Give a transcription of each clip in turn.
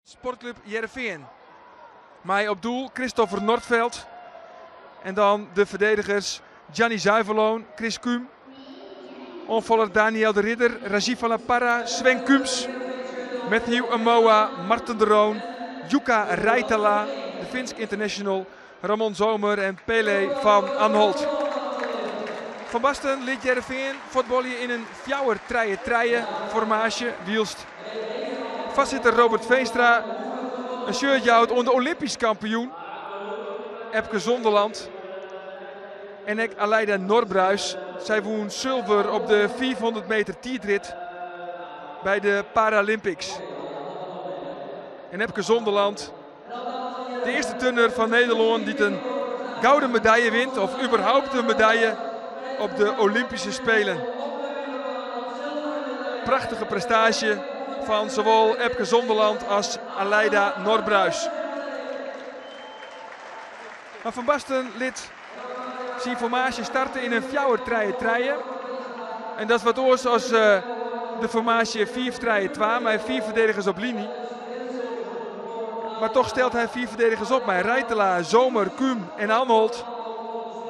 Sportclub Hearrenfean. Mei op doel Christopher Nordfeldt. En dan de verdedigers Gianni Zuiverloon, Chris Kum. Oanfaller Daniel de Ridder, Rajiv van La Parra, Sven Kums, Matthew Amoah, Marten de Roon, Jukka Raitala, de Finsk international, Ramon Zomer en Pele van Anholt. Van Basten lit Hearrenfean fuotbalje yn in fjouwer-trije-trije formaasje, wylst foarsitter Robert Veenstra in shirt jout oan de Olympysk kampioen Epke Zonderland. En ek Alyda Norbruis, sy wûn sulver op de 500 meter tiidrit by de Paralympics. En Epke Zonderland De earste turner fan Nederlân dy't in gouden medalje wint of überhaupt in medalje op de Olympyske Spelen. Prachtige prestaasje fan sawol Epke Zonderland as Alyda Norbruis. Mar Van Basten lit syn formaasje starte yn in fjouwer-trije-trije. En dat is wat oars as de formaasje fiif-trije-twa mei fiif ferdedigers op liny. Mar toch stelt hy fiif ferdedigers op mei Raitala, Zomer, Kum en Anholt.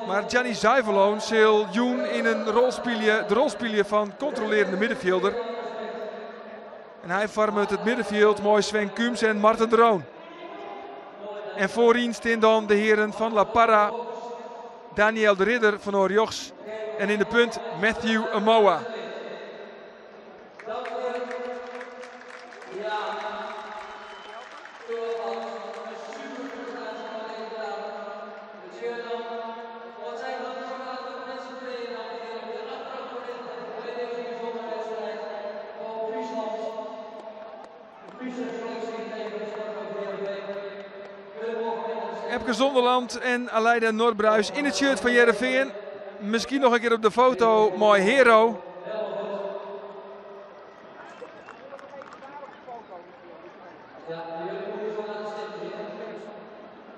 Mar Gianni Zuiverloon sil jûn yn in rol spylje, de rol spylje fan kontrolearjende middenfjilder. En hy foarmet it middenfjild mei Sven Kums en Marten de Roon. En foaryn stean dan de heren van La Parra, Daniel de Ridder fan rjochts en yn de punt Matthew Amoah. Epke Zonderland en Alyda Norbruis yn it shirt fan Hearrenfean. Miskien noch in kear op de foto mei Hero.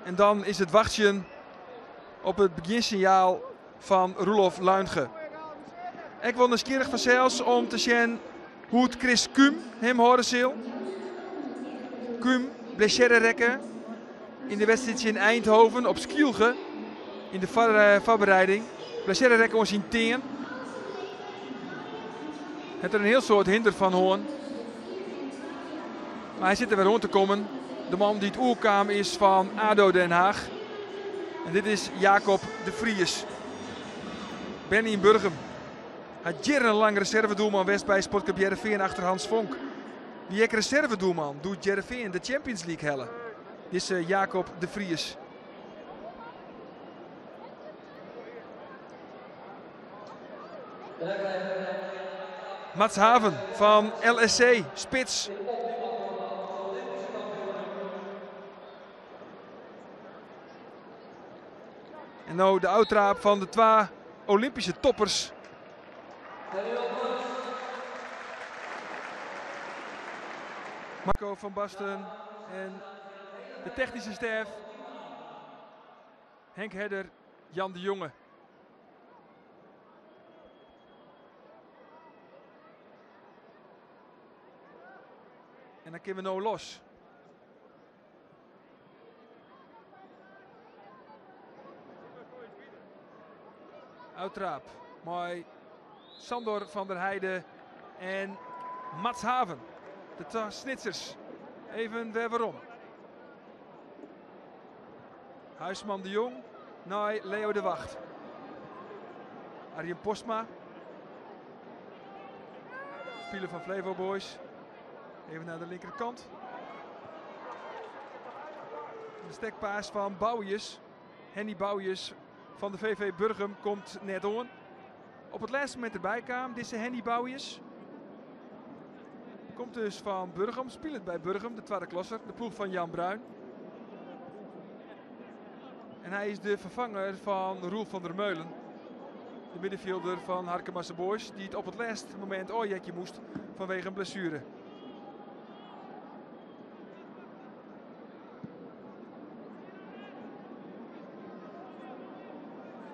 En dan is it wachtsjen op it begjinsinjaal fan Roelof Luinge. Ek wol nijsgjirrich fansels om te sjen hoe't Chris Kum him hâlde sil. Kum blessearre rekke yn de wedstriid tsjin Eindhoven op Skylge yn de foarbereiding. Blessearre rekke oan syn tean. Hat der in hiel soad hinder fan hân. Mar hy sit der wer oan te kommen. De man dy't oerkaam is fan ADO Den Haag. En dit is Jacob de Vries. Berne yn Burgum. Hat jierrenlang reservedoelman west by Sportclub Hearrenfean achter Hans Vonk. Wie ek reservedoelman doe't Hearrenfean de Champions League helle. Dizze Jacob de Vries. Mats Haven fan LSC, spits. En no de ôftraap fan de twa Olympyske toppers. Marco van Basten en de technyske stêf. Henk Herder, Jan de Jonge. En dan kinne we no los. Ôftraap mei Sandor van der Heide en Mats Haven. De twa Snitsers. Even wer werom. Huisman de Jong nei Leo de Wacht. Arjen Postma. Spiler fan Flevo Boys. Even naar de linkerkant. De stekpaas fan Bouwjes. Henny Bouwjes fan de VV Burgum komt net oan. Op it lêste momint derby kaam dizze Henny Bouwjes. Komt dus fan Burgum, spilet by Burgum, de twadde klasser, de ploech fan Jan Bruin. En hy is de ferfanger fan Roel van der Meulen. De middenfjilder fan Harkemase Boys, dy't op it lêste momint ôfjekje moast fanwege in blessuere.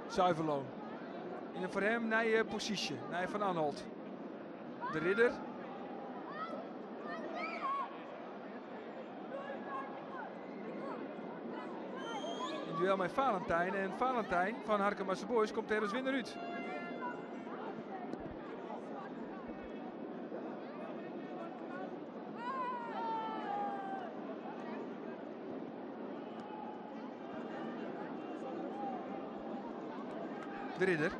Zuiverloon. Yn in foar him nije posysje, nei Van Anholt. De Ridder. In duel mei Valentijn en Valentijn fan Harkemase Boys komt dêr as winner út. De Ridder.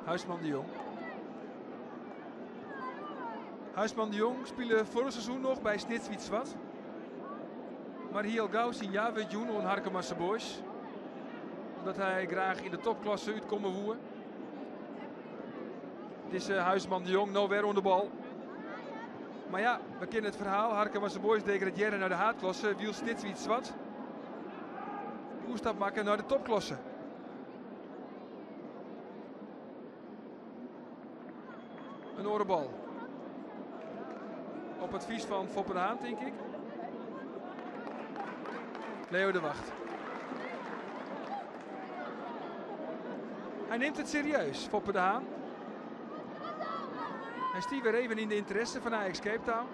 Huisman de Jong. Huisman de Jong spile foarich seizoen noch by Snits Wyt Swart. Mar hie al gau syn ja-wurd jûn oan Harkemase Boys. Omdat hy graach yn de topklasse útkomme woe. Dizze Huisman de Jong no wer oan de bal. Mar ja, we kenne it ferhaal. Harkemase Boys degradearre nei de haadklasse, wylst Snits Wyt Swart de oerstap makke nei de topklasse. In oare bal. Op advys fan Foppe de Haan, tink ik. Leo de Wacht. Hy nimt it serieus, Foppe de Haan. Hy stie wer even yn de ynteresse fan Ajax Cape Town.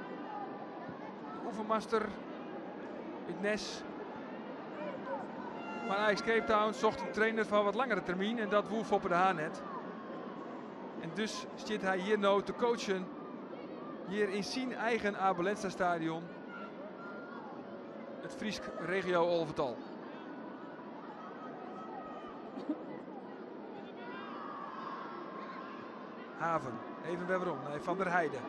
De oefenmaster út Nes. Mar Ajax Cape Town socht in trainer foar wat langere termyn en dat woe Foppe de Haan net. En dus stiet hy hjir no te coachen. Hjir yn syn eigen Abe Lenstra stadion. It Frysk regio alvetal. Haven, even wer werom nei Van der Heide.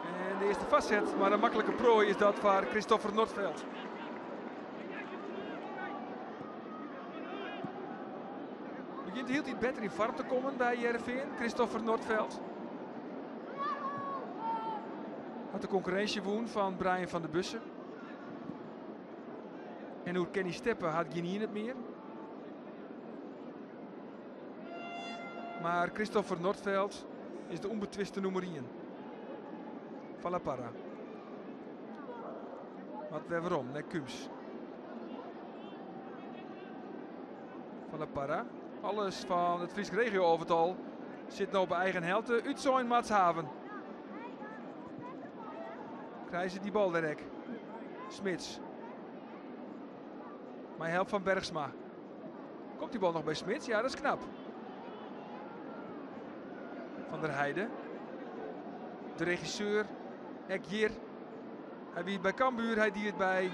En de earste fastset, mar in maklike proai is dat foar Christopher Nordfeldt. Begjint hieltyd better yn foarm te kommen by Hearrenfean, Christopher Nordfeldt. Hat de konkurrinsje wûn fan Brian van der Bussen. En oer Kenny Steppe hat gjinien it mear. Mar Christopher Nordfeldt is de ûnbetwiste nûmer ien. Van La Parra. Moat wer werom nei Kums. Van La Parra. Alles fan it Frysk regio-alvetal sit no op eigen helte. Útsein Mats Haven. Krije se dy bal dêr ek. Smits. Mei help fan Bergsma. Komt die bal noch by Smits? Ja, dat is knap. Van der Heide. De regisseur, ek hjir. Hy wie by Cambuur, hy die it by.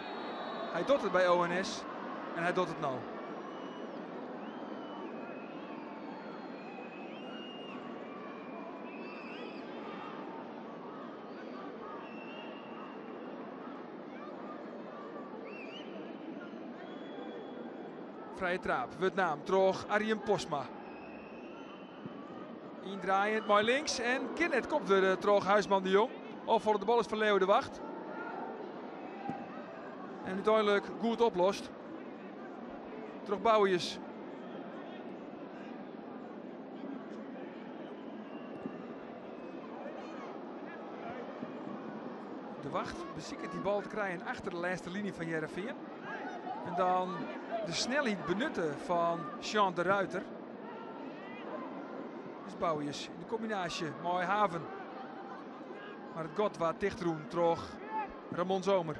Hy docht it by ONS en hy docht it no. Frije traap wurdt naam troch Arjen Postma. Yndraaiend mei links en kin net kopt wurde troch Huisman de Jong. Offolle de bal is foar Leo de Wacht. En úteinlik goed oplost troch Bouwjes. De Wacht besiket dy bal te krijen achter de lêste liny fan Hearrenfean. En dan de snelheid benutte fan Sean de Ruiter. Dus Bouwjes yn de kombinaasje mei Haven. Mar it gat waard tichtrûn troch Ramon Zomer.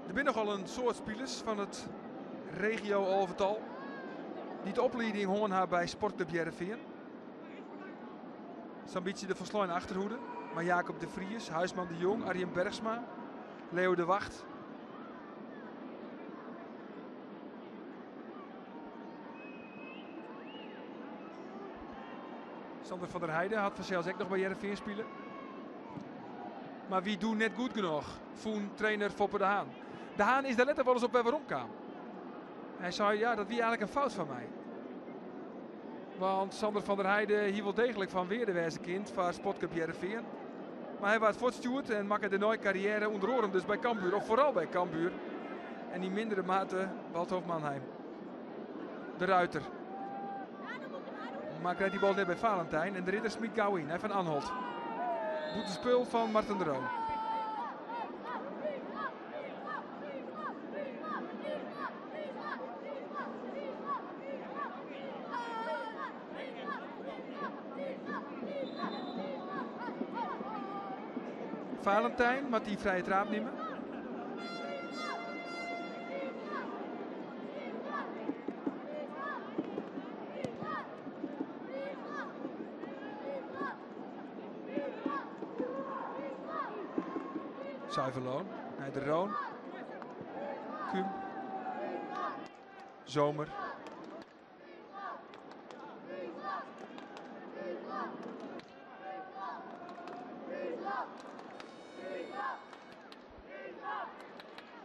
Der binne nochal in soad spilers fan it regio-alvetal dy't de oplieding hân ha by Sportclub Hearrenfean. Sa'n bytsje de folsleine achterhoede. Mei Jacob de Vries, Huisman de Jong, Arjen Bergsma, Leo de Wacht. Sander van der Heide hat fansels ek noch by Hearrenfean spile. Mar wie doe net goed genoch, fûn trainer Foppe de Haan. De Haan is dêr letter wolris op wer werom kaam. Hy sei, ja, dat wie eigenlik in fout fan my. Want Sander van der Heide hie wol deeglik fan wearde wêze kind foar Sportclub Hearrenfean. Mar hy waard fuortstjoerd en makke dêrnei karriêre ûnder oaren dus by Cambuur, of foaral by Cambuur. En yn mindere mate Waldhof Mannheim. De Ruiter. Maar krijgt die bal net bij Valentijn en de Ridder smiet gau yn. Hij van Anholt. Bûtenspul fan Marten de Roon. Valentijn moat dy frije traap nimme. Zuiverloon nei de Roon. Kum. Zomer.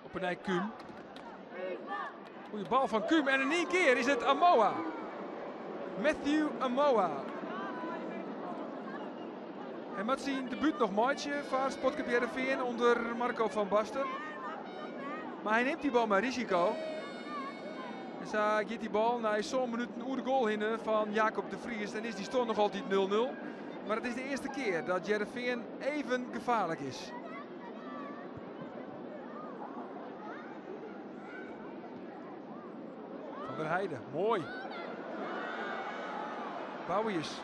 Op 'e nij Kum. Goeie bal fan Kum en in ien kear is it Amoah. Matthew Amoah. Hy moat syn debút noch meitsje foar Sportclub Hearrenfean ûnder Marco van Basten. Mar hy nimt dy bal mei risiko. En sa giet dy bal nei sân minuten oer de goal hinne fan Jacob de Vries en is dy stân noch altyd 0-0. Mar it is de earste kear dat Hearrenfean even gefaarlik is. Van der Heide, moai. Bouwius.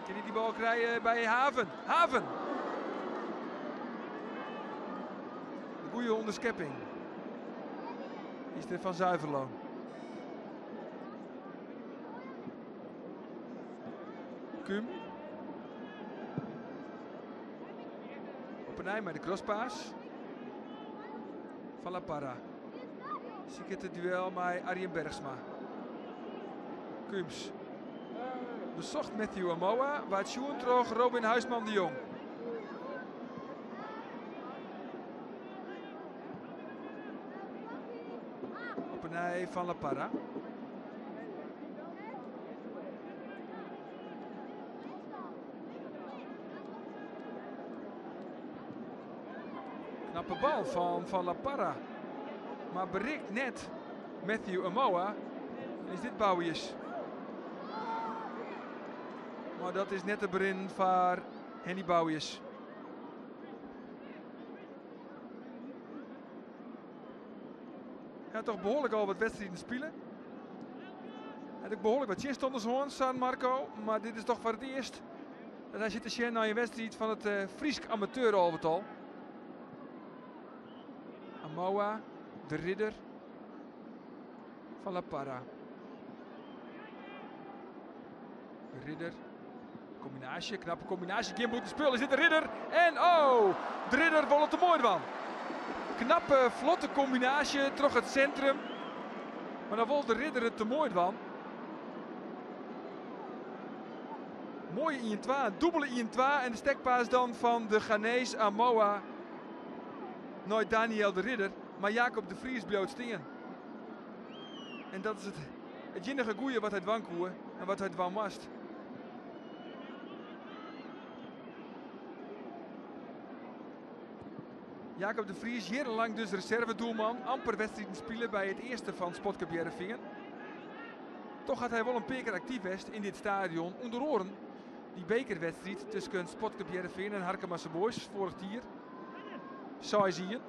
Kin hy dy bal krije by Haven? Haven! De goede ûnderskepping is der fan Zuiverloon. Kum. Op 'e nij mei de crosspass. Van La Parra. Siket it duel mei Arjen Bergsma. Kums. Besocht Matthew Amoah, waard sjoen troch Robin Huisman de Jong. Op 'e nij Van La Parra. Knappe bal fan Van La Parra. Mar berikt net Matthew Amoah. En is dit Bouwius. Mar dat is net te berinnen foar Henny Bouwius. Hy hat toch behoarlik al wat wedstriden spile. Hy hat ek behoarlik wat tsjinstanners hân, San Marco. Mar dit is toch foar it earst dat hy sit te sjen nei in wedstriid fan it Frysk amateuralvetal. Amoah, de Ridder, Van La Parra. De Ridder. Kombinaasje, knappe kombinaasje, gjin bûtenspul. Is dit de Ridder? En oh, de Ridder wol it te moai dwaan. Knappe, flotte kombinaasje troch it sintrum. Mar dan wol de Ridder it te moai dwaan. Moaie 1-2, in dûbele 1-2 en de stekpaas dan fan de Ghanees Amoah nei Daniel de Ridder. Mar Jacob de Vries bliuwt stean. En dat is it it iennige goeie wat hy dwaan koe en wat hy dwaan moast. Jacob de Vries, jierrenlang dus reservedoelman, amper wedstriden spile by it earste fan Sportclub Hearrenfean. Toch hat hy wol in pear kear aktyf west yn dit stadion, ûnder oaren dy bekerwedstriid tusken Sportclub Hearrenfean en Harkemase Boys foarich jier. 6-1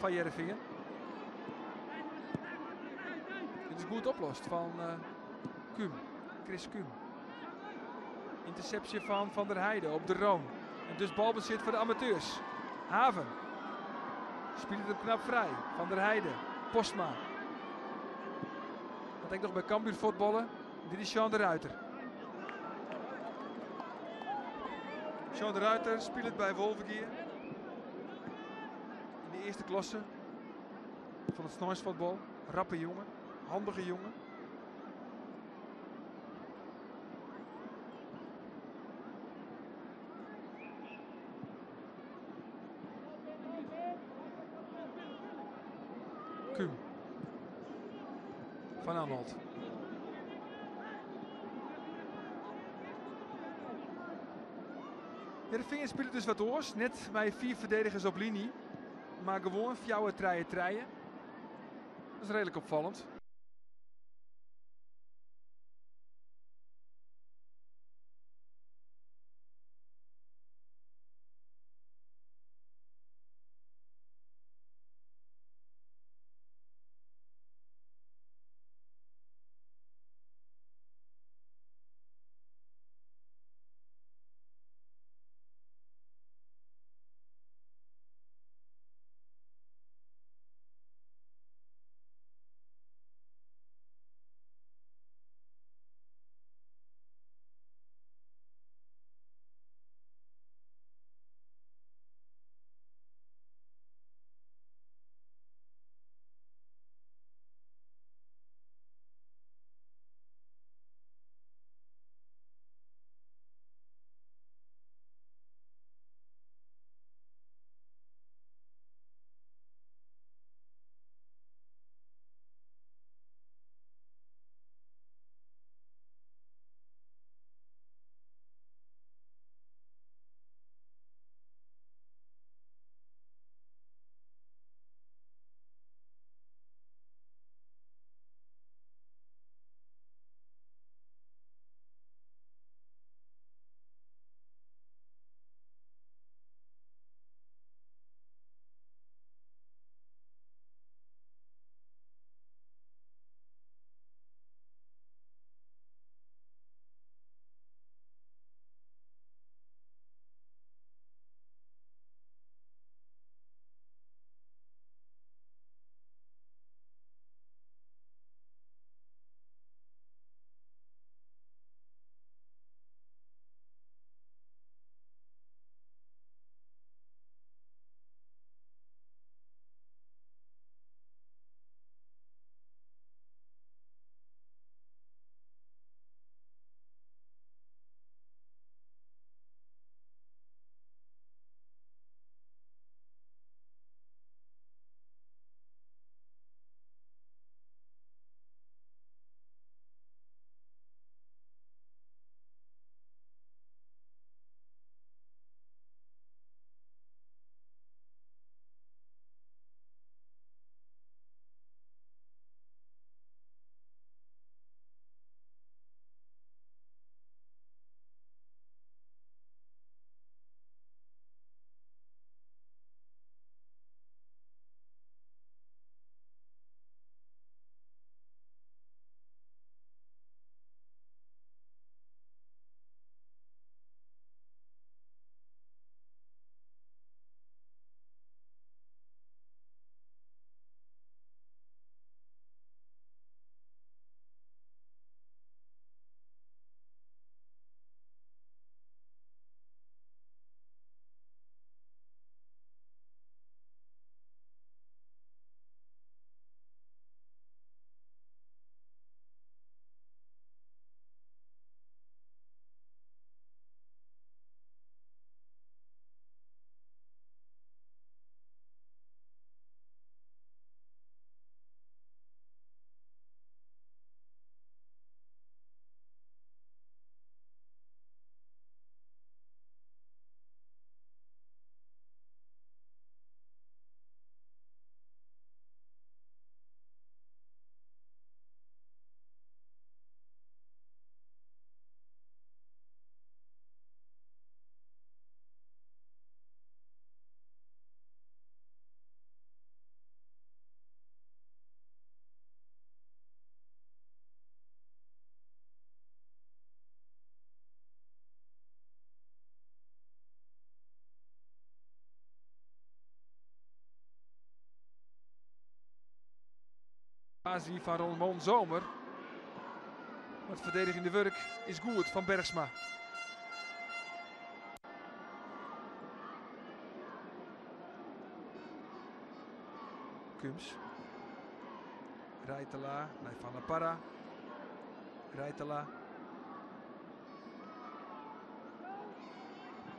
foar Hearrenfean. Dit is goed oplost fan Kum, Chris Kum. Yntersepsje fan Van der Heide op de Roon. En dus balbesit foar de amateurs. Haven spilet him knap frij. Van der Heide, Postma. Hat ek noch by Cambuur fuotballe. Dit is Sean de Ruiter. Sean de Ruiter spilet by Wolvegea. Yn de earste klasse fan it sneinsfuotbal. Rappe jonge, handige jonge. Kum. Van Anholt. Hearrenfean spilet dus wat oars. Net mei 4 ferdedigers op liny, mar gewoan 4-3-3. Dat is reedlik opfallend. Pass wie fan Ramon Zomer. Mar it ferdedigende wurk is goed fan Bergsma. Kums. Rijtela nei Van La Parra. Rijtela.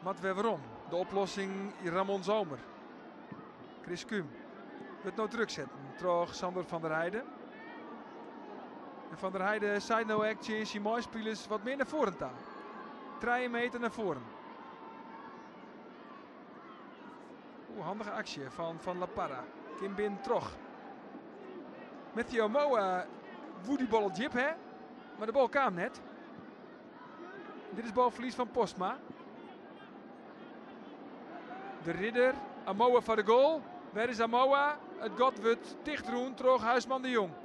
Moat wer werom. De oplossing Ramon Zomer. Chris Kum wurdt no druk setten troch Sander van der Heijden. En Van der Heijden seit no ek tsjin syn meispilers wat mear nei foaren ta. 3 meter nei foaren. Oeh, handige aksje fan Van La Parra. Kin binnen troch. Matthew Moa woe dy bal al djip hè, mar de bal kaam net. Dit is balferlies fan Postma. De Ridder, Amoa foar de goal. Wêr is Amoa? It gat wurdt tichtrûn troch Huisman de Jong.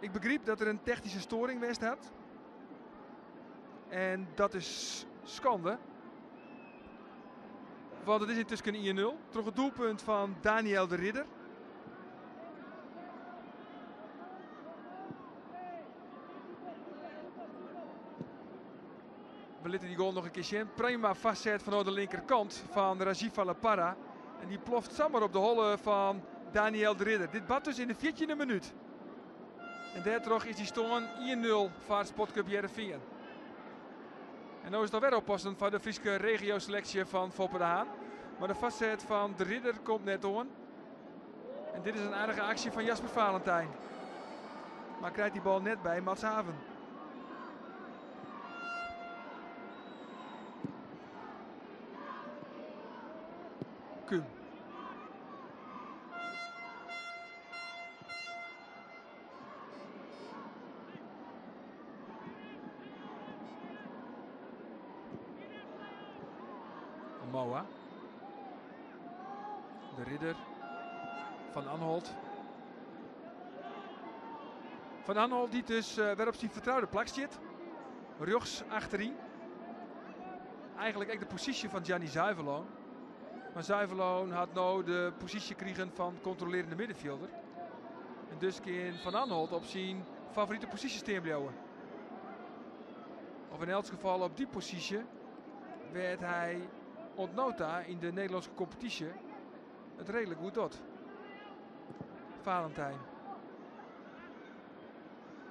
Ik begryp dat der in technyske stoaring west hat. En dat is skande. Want it is yntusken 1-0 troch it doelpunt fan Daniel de Ridder. We litte dy goal noch in kear sjen. Prima foarset fanôf de linkerkant fan Rajiv van La Parra. En dy ploft samar op de holle fan Daniel de Ridder. Dit bart dus yn de fjirtjinde minút. En dêrtroch is dy stân 1-0 foar Sportclub Hearrenfean. En no is it alwer oppassen foar de Fryske regioseleksje fan Foppe de Haan. Mar de foarset fan de Ridder komt net oan. En dit is in aardige aksje fan Jasper Valentijn. Mar krijt dy bal net by Mats Haven. Kum. Moa. De Ridder. Van Anholt. Van Anholt dy't dus wer op syn fertroude plak stiet. Rjochts achteryn. Eigenlik ek de posysje fan Gianni Zuiverloon. Mar Zuiverloon hat no de posysje krigen fan kontrolearjende middenfjilder. En dus kin Van Anholt op syn favorite posysje stean bliuwe. Of yn elts gefal op dy posysje wêr't hy oant no ta yn de Nederlânske kompetysje it reedlik goed docht. Valentijn.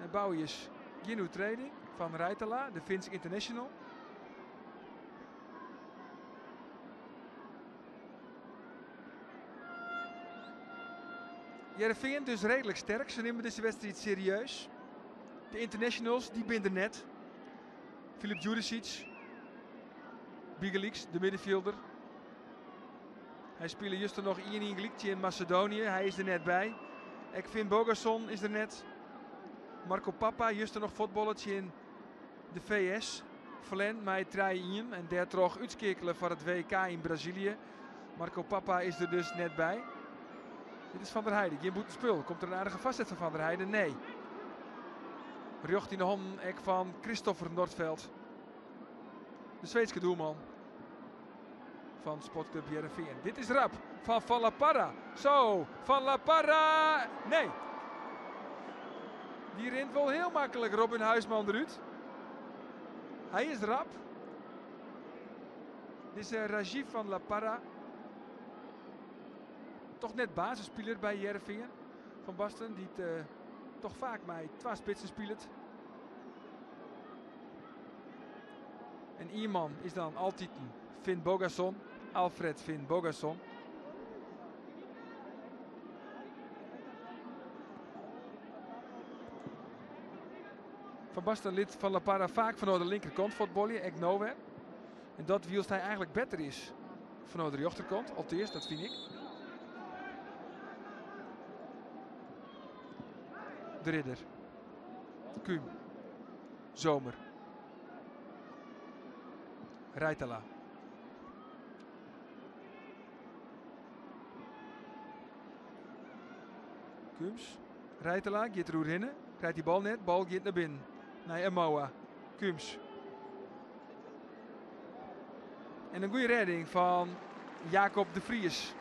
En Bouwjes gjin oertreding fan Rijtala, de Finsk international. Hearrenfean dus reedlik sterk. Se nimme dizze wedstriid serieus. De internationals dy binne der net. Filip Djuricic, bygelyks, de middenfjilder. Hy spile juster noch 1-1 gelyk tsjin Macedonië. Hy is der net by. Ek Finn Bogason is der net. Marco Papa juster noch fuotballe tsjin de VS. Ferlern mei 3-1 en dêrtroch útskeakele foar it WK yn Brazilië. Marco Papa is der dus net by. Dit is Van der Heijden, gjin bûtenspul. Komt der in aardige foarset fan Van der Heijden? Nee. Rjocht yn de hannen ek fan Christopher Nordfeldt. De Sweedske doelman fan Sportclub Hearrenfean. Dit is rap fan Van La Parra. Zo, Van La Parra. Nee. Die rint wol hiel maklik Robin Huisman derút. Hy is rap. Dizze Rajiv van La Parra. Toch net basisspiler by Hearrenfean. Van Basten, dy't toch faak mei twa spitsen spilet. En ien man is dan altiten Finn Bogason, Alfred Finn Bogason. Van Basten lit Van La Parra faak fanôf de linkerkant fuotbalje, ek no wer. En dat wylst hy eigenlik better is fanôf de rjochterkant, alteast, dat fyn ik. De Ridder. Kum. Zomer. Rijtala. Kums. Rijtela giet der oerhinne, krijt dy bal net, bal giet nei binnen. Nei Amoah. Kums. En in goede redding fan Jacob de Vries.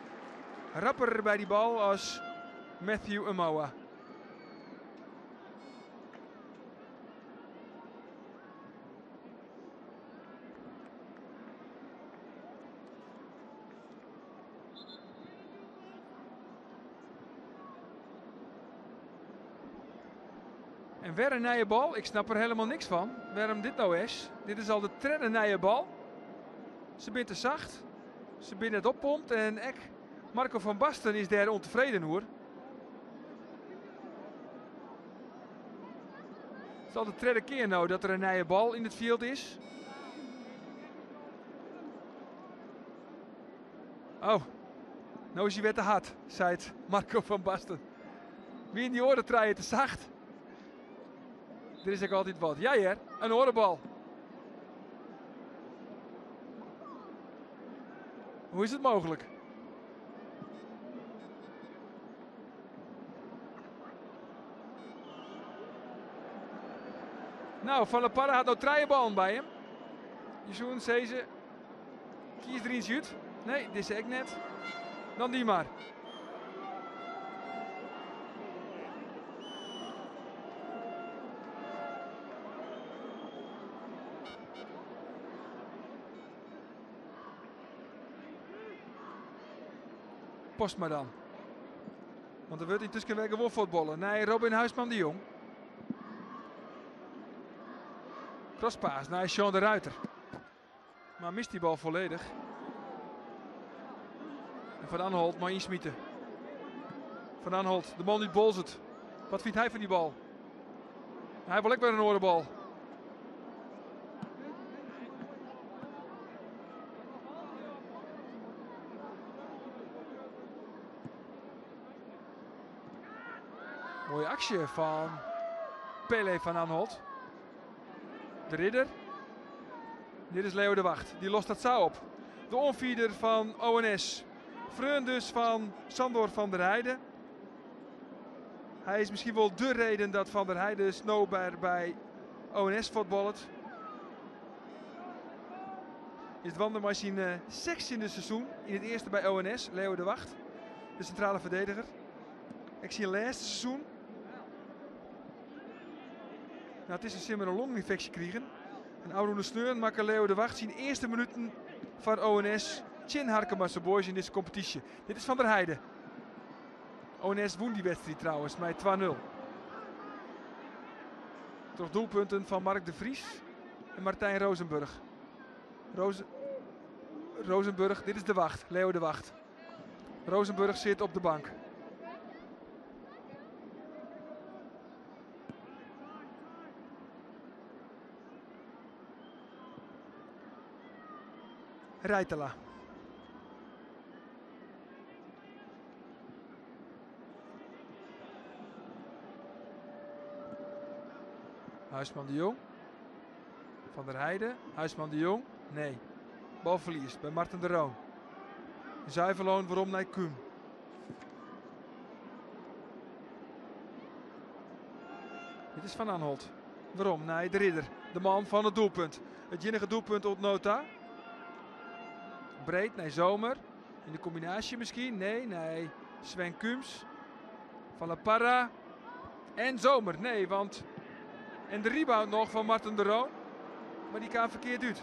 Rapper by dy bal as Matthew Amoah. En wer in nije bal. Ik snap der helemaal niks fan. Wêrom dit no is. Dit is al de tredde nije bal. Se binne te sacht. Se binne net oppompt. En ek Marco van Basten is dêr ûntefreden oer. It is al de tredde kear no dat der in nije bal yn it fjild is. Oh, no is hy wer te hard, seit Marco van Basten. Wiene dy oare trije te sacht? Der is ek altyd wat. Ja hear, in oare bal. Hoe is it mooglik? No, Van der Parre hat no trije ballen by him. Je soenen sizze, kies der ientsje út. Nee, dizze ek net. Dan dy mar. Postma dan. Want der wurdt yntusken wer gewoan fuotballe. Nei Robin Huisman de Jong. Crosspaas nei Sean de Ruiter. Mar mist dy bal folledich. En Van Anholt mei ynsmite. Van Anholt, de man út Boalsert. Wat fynt hy fan dy bal? Hy wol ek wer in oare bal. Moaie aksje fan Pele van Anholt. De Ridder. Dit is Leo de Wacht. Dy lost dat sa op. De oanfierder fan ONS. Freon dus fan Sandor van der Heide. Hy is miskien wol de reden dat Van der Heide no by ONS fuotballet. Is dwaande mei syn sechstjinde seizoen yn it earste by ONS, Leo de Wacht, de sintrale ferdediger. Ek syn lêste seizoen. No, it is in simmer in longynfeksje krigen. En ôfrûne sneon makke Leo de Wacht syn earste minuten foar ONS tsjin Harkemase Boys yn dizze kompetysje. Dit is Van der Heide. ONS wûn dy wedstriid trouwens mei 2-0. Troch doelpunten fan Mark de Vries en Martijn Rozenburg. Roze Rozenburg, dit is de Wacht, Leo de Wacht. Rozenburg sit op de bank. Rijtela. Huisman de Jong. Van der Heide. Huisman de Jong. Nee. Balferlies by Marten de Roon. Zuiverloon werom nei Kum. Dit is Van Anholt. Werom nei de Ridder. De man fan it doelpunt. It iennige doelpunt oant no ta. Breed nei Zomer. Yn de kombinaasje miskien? Nee, nei Sven Kums. Van La Parra. En Zomer. Nee, want... En de rebound noch fan Marten de Roon. Mar dy kaam ferkeard út.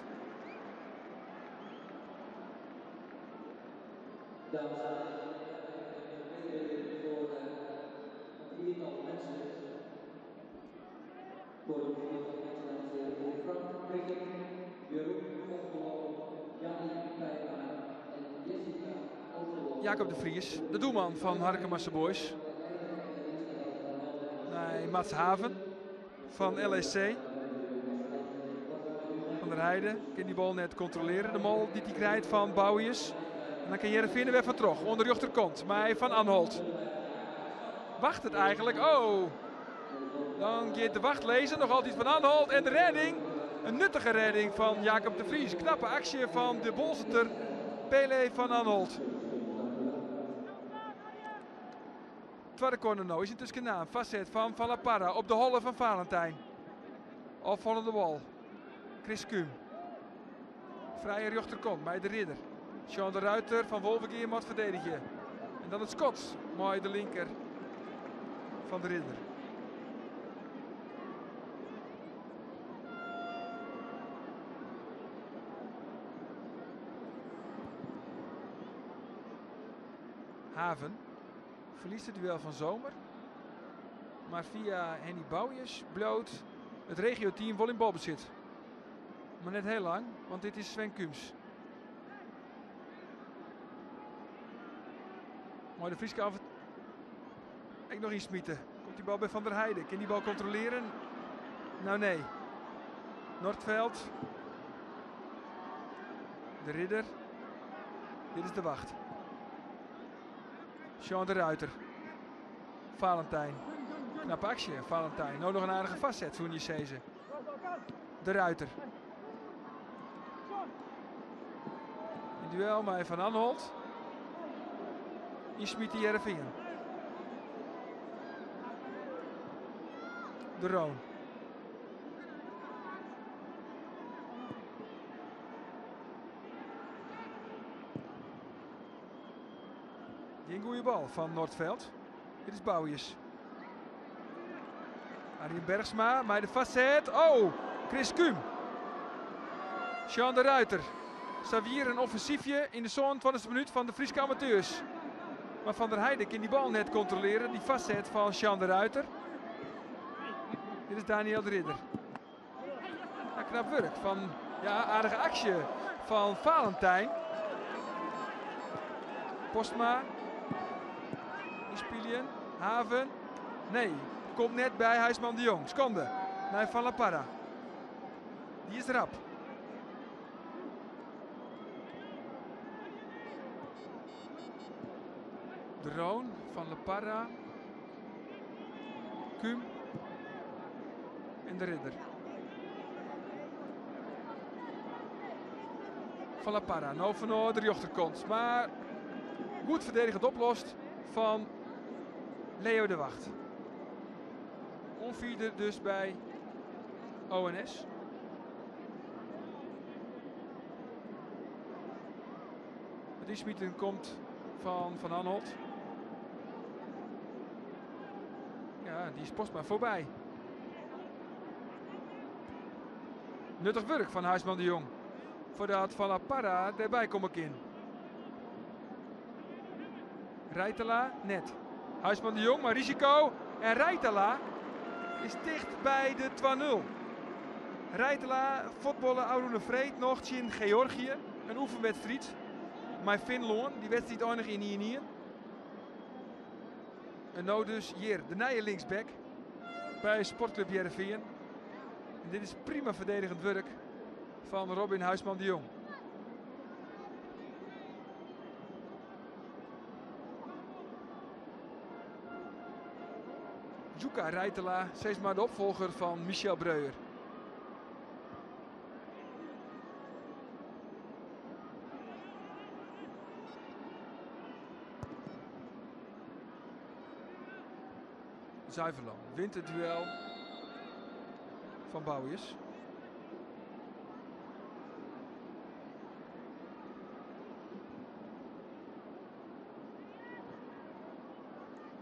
Jacob de Vries, de doelman fan Harkemase Boys. Nei Mats Haven fan LEC. Van der Heide kin dy bal net kontrolearje. De bal dy't hy krijt fan Bouius. En dan kin Hearrenfean der wer fan troch. Oan de rjochterkant mei Van Anholt. Wachtet eigenlik. Oh! Dan giet de wacht lizzen, noch altyd Van Anholt en de rêding. In nuttige rêding fan Jacob de Vries. Knappe aksje fan de Boalserter Pele van Anholt. Twadde corner no is yntusken naam. Foarset fan Van La Parra op de holle fan Valentijn. Opfallende bal. Chris Kum. Frije rjochterkant mei de Ridder. Sean de Ruiter fan Wolvegea moat ferdedigje. En dan it skot mei de linker fan de Ridder. Haven ferliest it duel fan Zomer. Mar fia Henny Bouius bliuwt it regioteam wol yn balbesit. Mar net hiel lang, want dit is Sven Kums. Mei de Fryske af ek noch ynsmite. Komt dy bal by Van der Heijden. Kin dy bal kontrolearje? Nou nee. Nordveld. De Ridder. Dit is de Wacht. Sean de Ruiter. Valentijn. Knappe aksje, Valentijn. No noch in aardige foarset, soene je sizze. De Ruiter. In duel mei Van Anholt. Ynsmite Hearrenfean. De Roon. Gjin goede bal fan Nordveld. Dit is Bouius. Arjen Bergsma mei de foarset. Oh, Chris Kum. Sean de Ruiter. Sa wie in offensyfje yn de 27e minút fan de Fryske amateurs. Mar Van der Heijden kin dy bal net kontrolearje. Dy foarset fan Sean de Ruiter. Dit is Daniel de Ridder. Ja, knap wurk fan, ja, aardige aksje fan Valentijn. Postma. Ynspyljen. Haven. Nee, komt net by Huisman de Jong. Skande. Nei Van La Parra. Dy is rap. De Roon van La Parra. Kum en de Ridder. Van La Parra, no fanôf de rjochterkant. Mar goed ferdedigend oplost fan Leo de Wacht. Oanfierder dus by ONS. Het insmieten komt van Van Anholt. Ja, die is Postma foarby. Nuttich wurk fan Huisman de Jong. Foardat Van La Parra derby komme kin. Rijtela net. Huisman de Jong, mar risiko. En Rijtela is ticht by de 2-0. Rijtela fuotballe ôfrûne freed noch tsjin Georgië. In oefenwedstriid mei Finlân. Dy wedstriid einige yn 1-1. En no dus hjir de nije linksback by Sportclub Hearrenfean. En dit is prima ferdedigend wurk fan Robin Huisman de Jong. Jukka Rijtela, sis mar de opfolger fan Michel Breuer. Zuiverloon wint het duel van Bouius.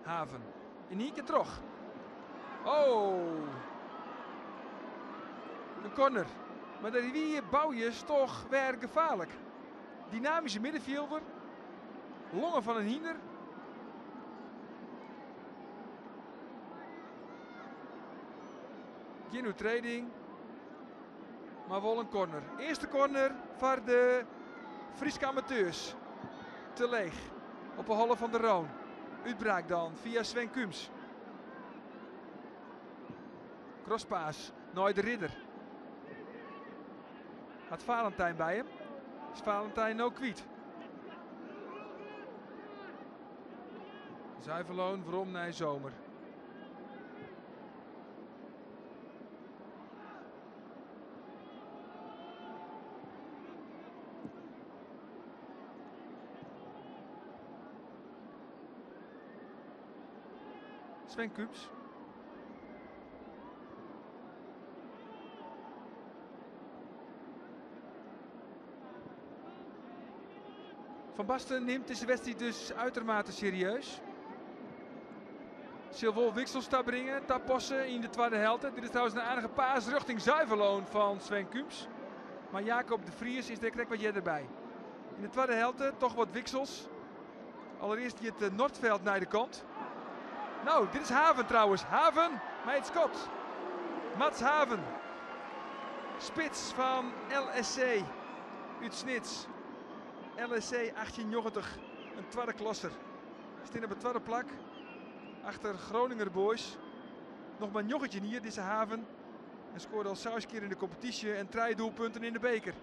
Haven. Yn ien kear troch. Oh! In corner. Mar dêr wie Bouius toch wer gefaarlik. Dynamyske middenfjilder. Longen fan in hynder. Gjin oertreding, mar wol in corner. Earste corner foar de Fryske amateurs. Te leech op 'e holle fan de Roon. Útbraak dan fia Sven Kums. Crosspaas nei de Ridder. Hat Valentijn by him. Is Valentijn no kwyt. Zuiverloon werom nei Zomer. Sven Kums. Van Basten nimt dizze wedstriid dus uitermate serieus. Sil wol wiksels tabringe, tapasse yn de twadde helte. Dit is trouwens in aardige pass rjochting Zuiverloon fan Sven Kums. Mar Jacob de Vries is der krekt wat earder by. Yn de twadde helte toch wat wiksels. Allereerst giet eh, Nordfeldt nei de kant. Nou, dit is Haven trouwens. Haven mei it skot. Mats Haven. Spits fan LSC út Snits. LSC 1890, in twadde klasser. Stean op it twadde plak achter Groninger Boys. Noch mar 19 jier dizze Haven. En skoarde al seis kear yn de kompetysje en trije doelpunten yn de beker.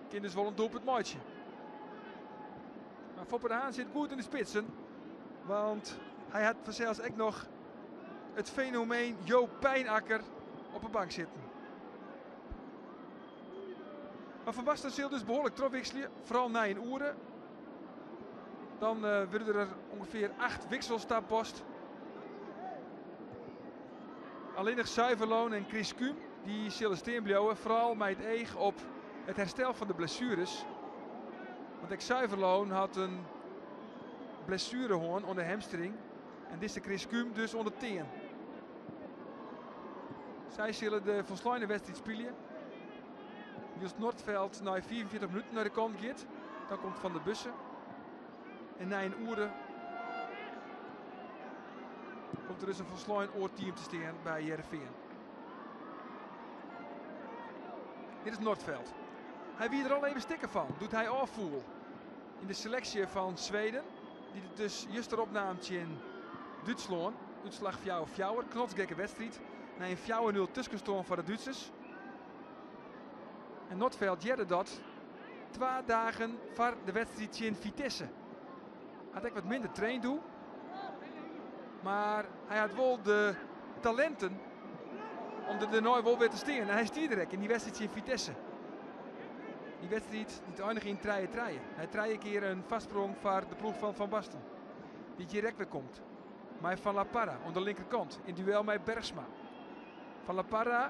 Kin dus wol in doelpunt meitsje. Mar Foppe de Haan sit goed yn de spitsen. Want hy hat fansels ek noch it fenomeen Joop Pijnakker op 'e bank sitten. Mar Van Basten sil dus behoarlik trochwikselje, foaral nei in oere. Dan uh, wurde der ûngefear 8 wiksels tapast. Allinnich Zuiverloon en Chris Kum dy sille stean bliuwe, foaral mei it each op it herstel fan de blessueres. Want ek Zuiverloon hat in blessuere hân oan de hamstring en dizze Chris Kum dus oan de tean. Sy sille de folsleine wedstriid spylje. Wylst Nordfeldt nei 45 minuten nei de kant giet. Dan komt Van der Bussen. En nei in oere komt der dus in folslein oar team te stean by Hearrenfean. Dit is Nordfeldt. Hy wie der al even stikken fan doe't hy ôffoel yn de seleksje fan Sweden, dy't it dus juster opnaam tsjin Dútslân. Útslach 4-4, knotsgekke wedstriid nei in 4-0 tuskenstân foar de Dútsers. En Nordfeldt hearde dat twa dagen foar de wedstriid tsjin Vitesse. Hat ek wat minder traind doe. Mar hy hat wol de talinten om der dêrnei wol wer te stean. En hy stie der ek yn dy wedstriid tsjin Vitesse. Dy wedstriid dy't einige yn 3-3. Hy trije kear in foarsprong foar de ploech fan Van Basten. Dy't hjir ek wer komt. Mei Van La Parra oan de linkerkant yn duel mei Bergsma. Van La Parra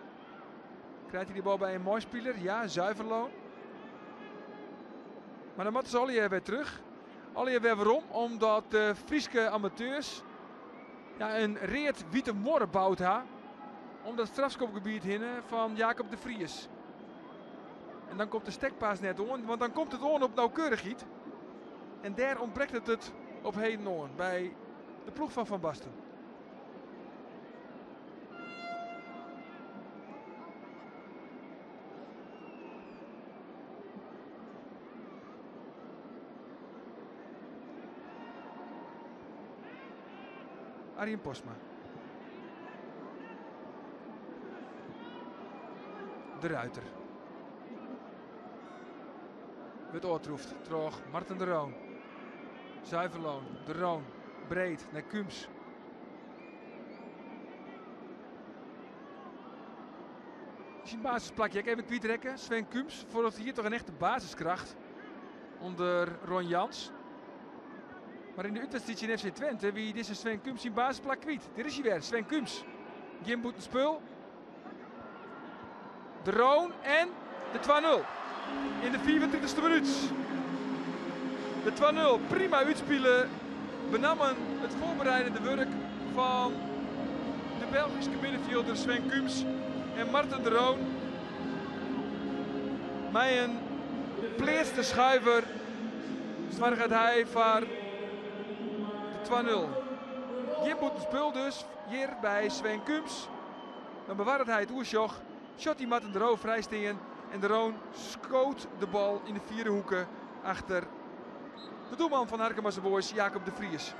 krijt hy de bal by in meispiler. Ja, Zuiverloon. Mar dan moatte se allegear wer terug. Allegear wer werom, omdat de Fryske amateurs ja, in read-wite muorre boud ha om dat strafskopgebiet hinne fan Jacob de Vries. En dan komt de stekpaas net oan, want dan komt it oan op nauwkeurichheid. En dêr ûntbrekt it it op heden oan by de ploech fan Van Basten. Arjen Postma. De Ruiter. Wurdt ôftroefd troch Marten de Roon. Zuiverloon, de Roon, breed nei Kums. Syn basisplakje ek even kwytrekke. Sven Kums, foarich jier toch in echte basiskracht ûnder Ron Jans. Mar yn de útwedstriid tsjin FC Twente wie dizze Sven Kums syn basisplak kwyt. Dêr is hy wer, Sven Kums. Gjin bûtenspul. De Roon en de 2-0 yn de 35ste minút. De 2-0 prima útspile. Benammen it foarbereidende wurk fan de Belgyske middenfjilder Sven Kums en Marten de Roon. Mei in pleatste schuiver soarget hy foar de 2-0. Gjin bûtenspul dus hjir by Sven Kums. Dan bewarret hy it oersjoch. Sjocht hy Marten de Roon frij stean en de Roon skoot de bal yn de fiere hoeke achter de doelman fan Harkemase Boys, Jacob de Vries.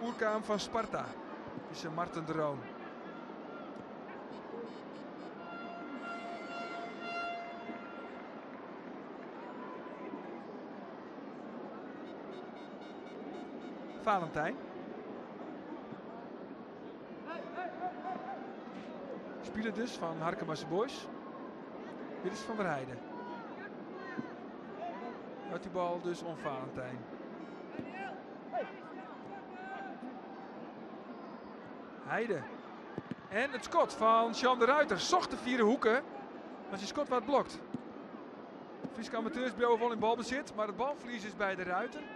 Oerkaam fan Sparta is Marten de Roon. Valentijn. Spiler dus fan Harkemase Boys. Dit is Van der Heijden. Jout die bal dus oan Valentijn. Heide. En it skot fan Sjan de Ruiter socht de fiere hoeke, mar syn skot waard blokt. Fryske amateurs bliuwe wol yn balbesit, mar it balferlies is by de Ruiter.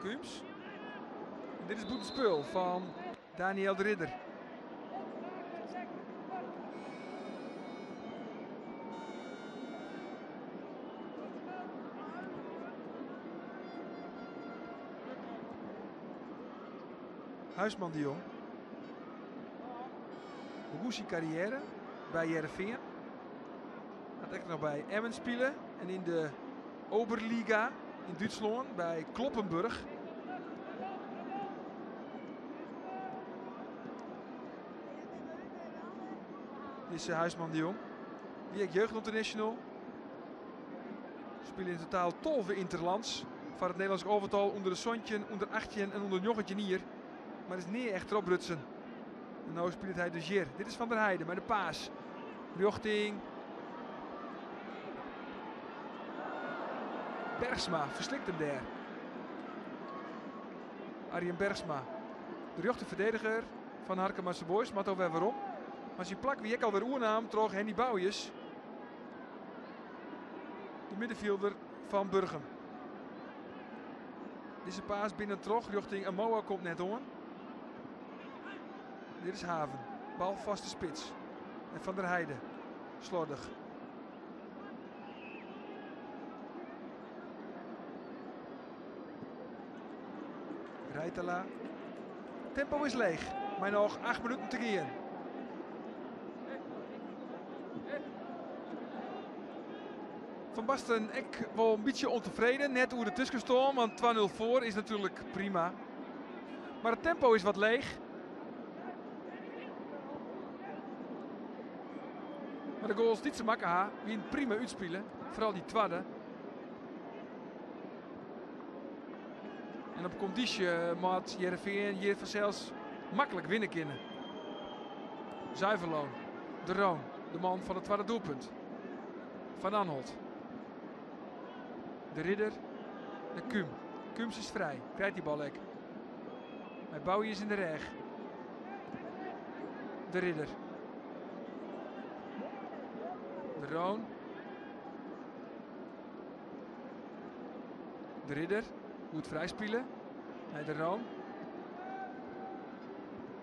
Kums. En dit is bûtenspul fan Daniel de Ridder. Huisman de Jong begûn syn karriêre by Hearrenfean. Hat ek noch by Emmen spile en yn de Oberliga yn Dútslân by Kloppenburg. Dizze Huisman de Jong wie ek jeugdinternational. Spile yn totaal 12 interlands foar it Nederlânsk alvetal ûnder de 17, ûnder 18 en ûnder 19 jier. Mar is nea echt trochbrutsen. En no spilet hy dus hjir. Dit is Van der Heijden mei de paas. Rjochting Bergsma ferslikt him dêr. Arjen Bergsma, de rjochterferdediger fan Harkemase Boys, moat alwer werom. Mar syn plak wie ek alwer oernaam troch Henny Bouius, de middenfjilder fan Burgum. Dizze paas binnentroch rjochting Amoah komt net oan. Dit is Haven. Bal vaste spits. En Van der Heijden. Slordig. Rijtala. Tempo is leech. Mar noch 8 minuten te gean. Van Basten ek wol in bytsje ûntefreden. Net oer de tuskenstân, want 2-0 foar is natuerlik prima. Mar it tempo is wat leech. Mar de goals dy't se makke ha, wienen prima útspile. Foaral dy twadde. En op kondysje moat Hearrenfean hjir fansels maklik winne kinne. Zuiverloon, De Roon, de man fan it twadde doelpunt. Van Anholt. De Ridder, de Kum. Kums is frij, krijt dy bal ek. Mei Bouius yn de rêch. De Ridder. De Roon. De Ridder, goed frijspile. Nei De Roon.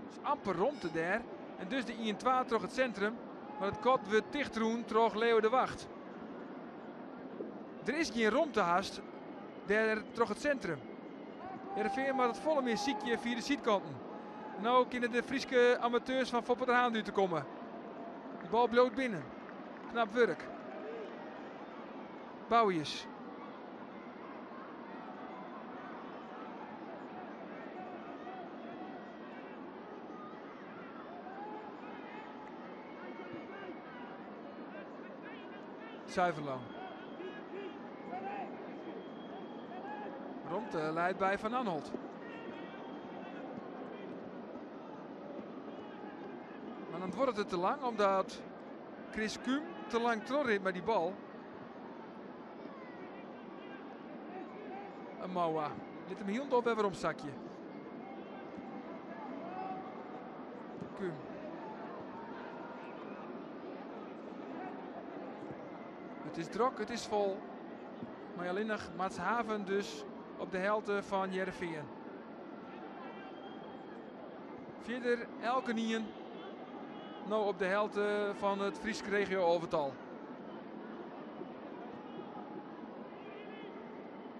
Is amper romte dêr. En dus de 1-2 troch it sintrum. Mar it gat wurdt tichtrûn troch Leo de Wacht. Der is gjin romte hast dêr troch it sintrum. Hearrenfean moat it folle mear sykje fia de sydkanten. No kinne de Fryske amateurs fan Foppe de Haan út te komme. De bal bliuwt binnen. Knap wurk. Bouius. Zuiverloon. Romte leit by Van Anholt. Mar dan duorret it te lang omdat Chris Kum te lang trochrint mei dy bal. Amoah lit him hielendal wer werom sakje. Kum. It is drok, it is fol. Mei allinnich Mats Haven dus op de helte fan Hearrenfean. Fierder elkenien no op de helte fan it Frysk regio-alvetal.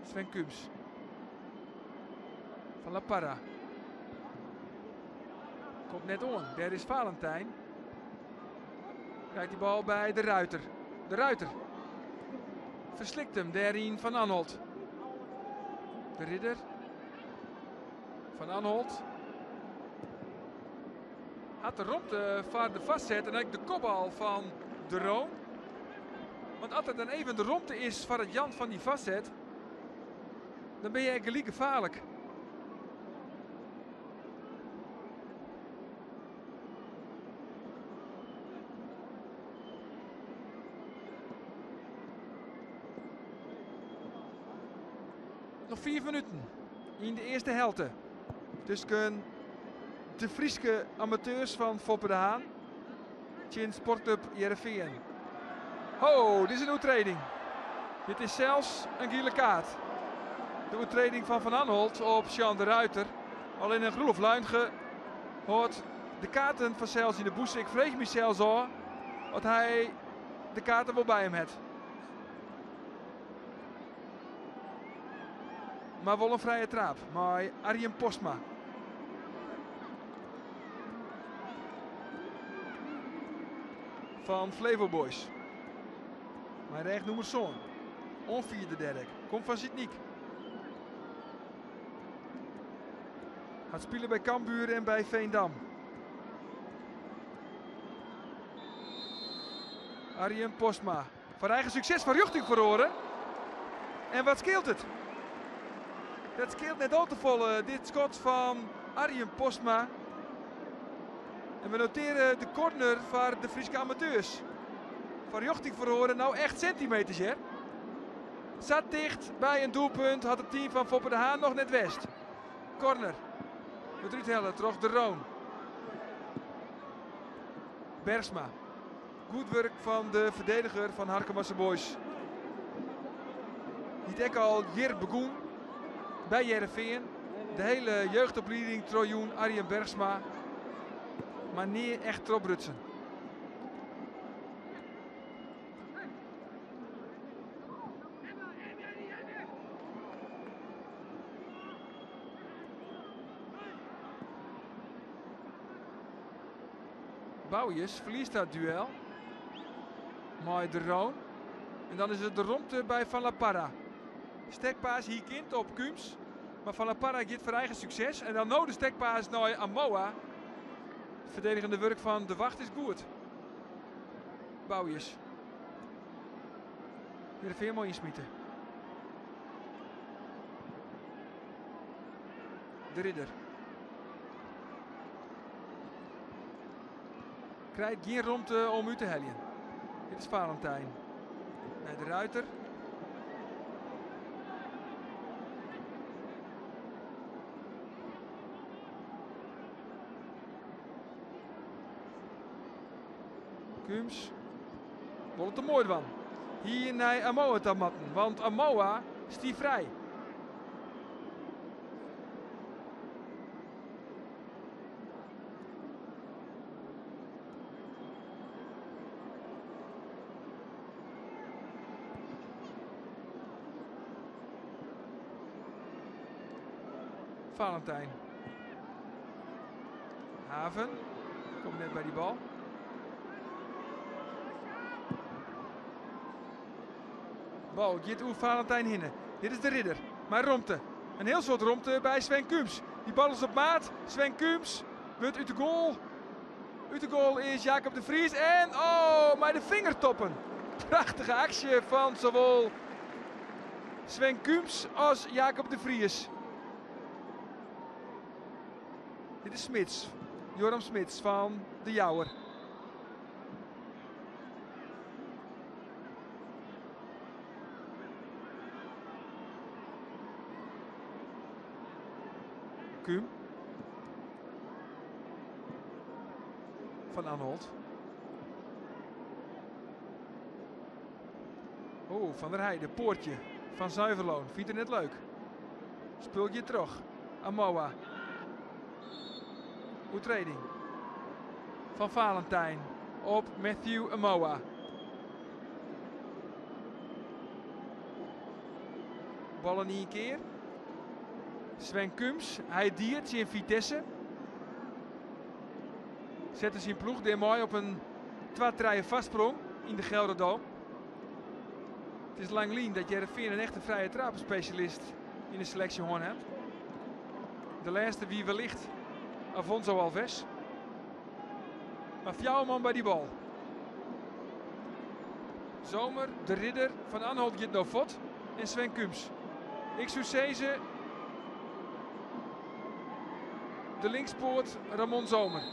Sven Kums. Van La Parra. Komt net oan. Dêr is Valentijn. Krijt die bal by De Ruiter. De Ruiter ferslikt him dêryn Van Anholt. De Ridder. Van Anholt. Hat de romte foar de foarset en ek de kopbal fan De Roon. Want as der dan even de romte is foar it jaan fan dy foarset, dan bin je ek gelyk gefaarlik. Noch 5 minuten yn de earste helte. Tusken de Fryske amateurs fan Foppe de Haan tsjin Sportclub Hearrenfean. Ho, dit is in oertreding. Dit is sels in giele kaart. De oertreding fan Van Anholt op Jean de Ruiter. Allinnich Roelof Luinge hâldt de kaarten fansels yn de bûse. Ik freegje mysels ôf oft hy de kaarten wol by him hat. Mar wol in frije traap mei Arjen Postma. Fan Flevo Boys. Mei rêchnûmer sân. Oanfierder Derek. Komt fan Sint-Nyk. Hat spile by Cambuur en by Veendam. Arjen Postma. Foar eigen sukses fan rjochting feroare. En wat skeelt it? Dat skeelt net al te folle, dit skot fan Arjen Postma. En we noteare de corner foar de Fryske amateurs. Fan rjochting feroare, no echt sintimeters hear. Sa ticht by in doelpunt hat it team fan Foppe de Haan noch net west. Corner wurdt úthelle troch De Roon. Bergsma. Goed wurk fan de ferdediger fan Harkemase Boys. Dy't ek al hjir begûn by Hearrenfean. De hele jeugdoplieding trochjûn Arjen Bergsma. Mar nea echt trochbrutsen. Bouwjes ferliest dat duel mei De Roon. En dan is it de romte by Van La Parra. Stekpaas hie kind op Kums. Mar Van La Parra giet foar eigen sukses. En dan no de stekpaas nei Amoah. It ferdedigende wurk fan De Wacht is goed. Bouwjes. Hearrenfean mei ynsmite. De Ridder. Krijt gjin romte om út te heljen. Dit is Valentijn. Nei de Ruiter. Kums wol it te moai dwaan. Hie nei Amoah ta moatten, want Amoah stie frij. Valentijn. Haven komt net by dy bal. Bal giet oer Valentijn hinne. Dit is de Ridder. Mei romte. In hiel soad romte by Sven Kums. Dy bal is op maat. Sven Kums wurdt út de goal. Út de goal is Jacob de Vries. En oh, mei de fingertoppen. Prachtige aksje fan sawol Sven Kums as Jacob de Vries. Dit is Smits. Joram Smits fan De Jouwer. Kum. Van Anholt. Oh, Van der Heijden, poortje van Zuiverloon. Vindt het net leuk. Spul je terug. Amoah. Oertreding. Van Valentijn op Matthew Amoah. Bal in ien kear. Sven Kums, hy die tsjin Vitesse. Sette syn ploech dêrmei op in 2-3 foarsprong yn de Gelredome. It is lang lyn dat Hearrenfean in echte frije trapenspesjalist yn de seleksje hân hat. De lêste wie wellicht Afonso Alves. Mar fjouwer man by dy bal. Zomer, De Ridder, Van Anholt giet no fuort en Sven Kums. Ik soe sizze de linkspoat Ramon Zomer.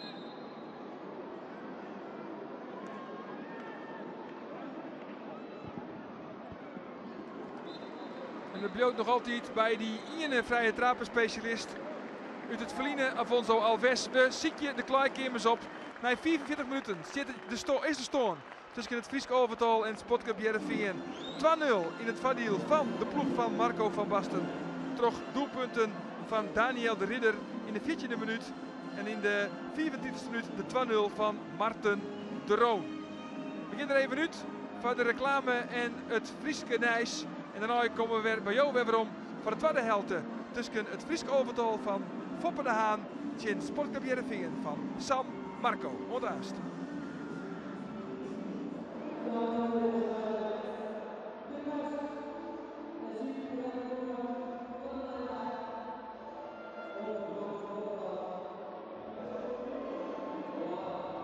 En it bliuwt noch altyd by dy iene frije trapenspesjalist út it ferline, Afonso Alves. We sykje de klaaikeamers op. Nei 45 minuten stiet de is de stân tusken it Frysk alvetal en Sportclub Hearrenfean 2-0 yn it foardiel fan de ploech fan Marco van Basten. Troch doelpunten fan Daniel de Ridder yn de 14e minút en yn de 35e minút de 2-0 fan Marten de Roon. We gean der even út foar de reklame en it Fryske nijs. En dêrnei komme we wer by jo wer werom foar de twadde helte tusken it Frysk alvetal fan Foppe de Haan tsjin Sportclub Hearrenfean fan San Marco. Oant aanst.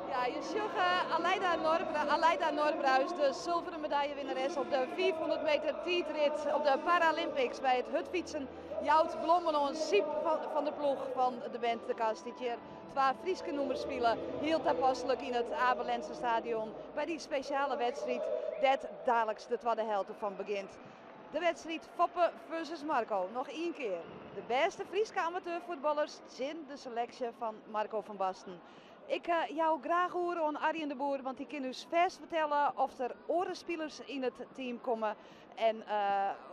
Ja, je sjogge Aleida, Norbra, Aleida Norbruis, de sulveren medaljewinneres op de 500 meter tiidrit op de Paralympics by it hurdfytsen. Jout blommen oan Syb van der Ploeg fan de band De Kast, dy't hjir twa Fryske nûmers spile. Hiel tapaslik yn it Abe Lenstra Stadion by dy spesjale wedstriid dêr't daliks de twadde helte fan begjint. De wedstriid Foppe versus Marco. Noch ien kear. De bêste Fryske amateurfuotballers tsjin de seleksje fan Marco van Basten. Ik jou graach oer oan Arjen de Boer, want dy kin ús fêst fertelle oft der oare spilers yn it team komme en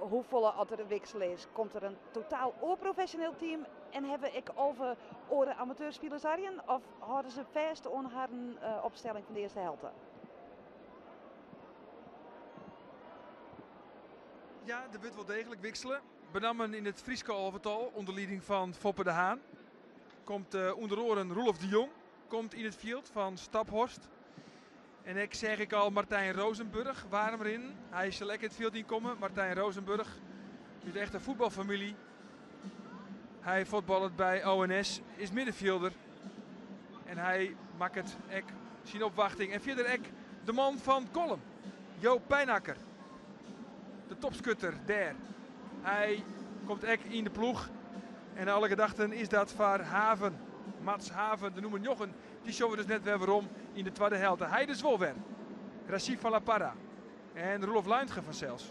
hoefolle oft der wiksele is. Komt der in totaal oar profesjoneel team en hawwe we ek 11 oare amateurspilers, Arjen? Of hâlde se fêst oan harren opstelling fan de earste helte? Ja, der wurdt wol deeglik wiksele. Benammen yn it Fryske alvetal ûnder lieding fan Foppe de Haan. Komt ûnder oaren Roelof de Jong komt yn it fjild fan Staphorst. En ek seach ik al Martijn Rozenburg waarm rinnen. Hy sil ek it fjild ynkomme. Martijn Rozenburg út echte fuotbalfamylje. Hy fuotballet by ONS, is middenfjilder. En hy makket ek syn opwachting. En fierder ek de man fan Kollum, Joop Pijnakker. De topskutter dêr. Hy komt ek yn de ploech. En nei alle gedachten is dat foar Haven. Mats Haven, de nûmer njoggen, dy sjogge we dus net wer werom yn de twadde helte. Hy dus wol wer. Rashid van La Parra en Roelof Luintgen fansels.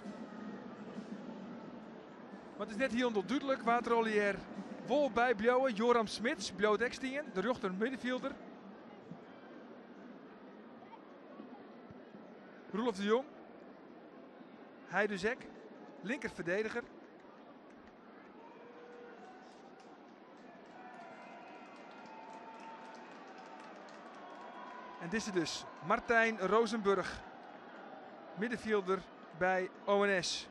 Mar it is net hielendal dúdlik wa't der allegear wol by bliuwe. Joram Smits bliuwt ek stean, de rjochter middenfjilder. Roelof de Jong. Hy dus ek. Linker verdediger. En dizze dus, Martijn Rozenburg, middenfjilder by ONS.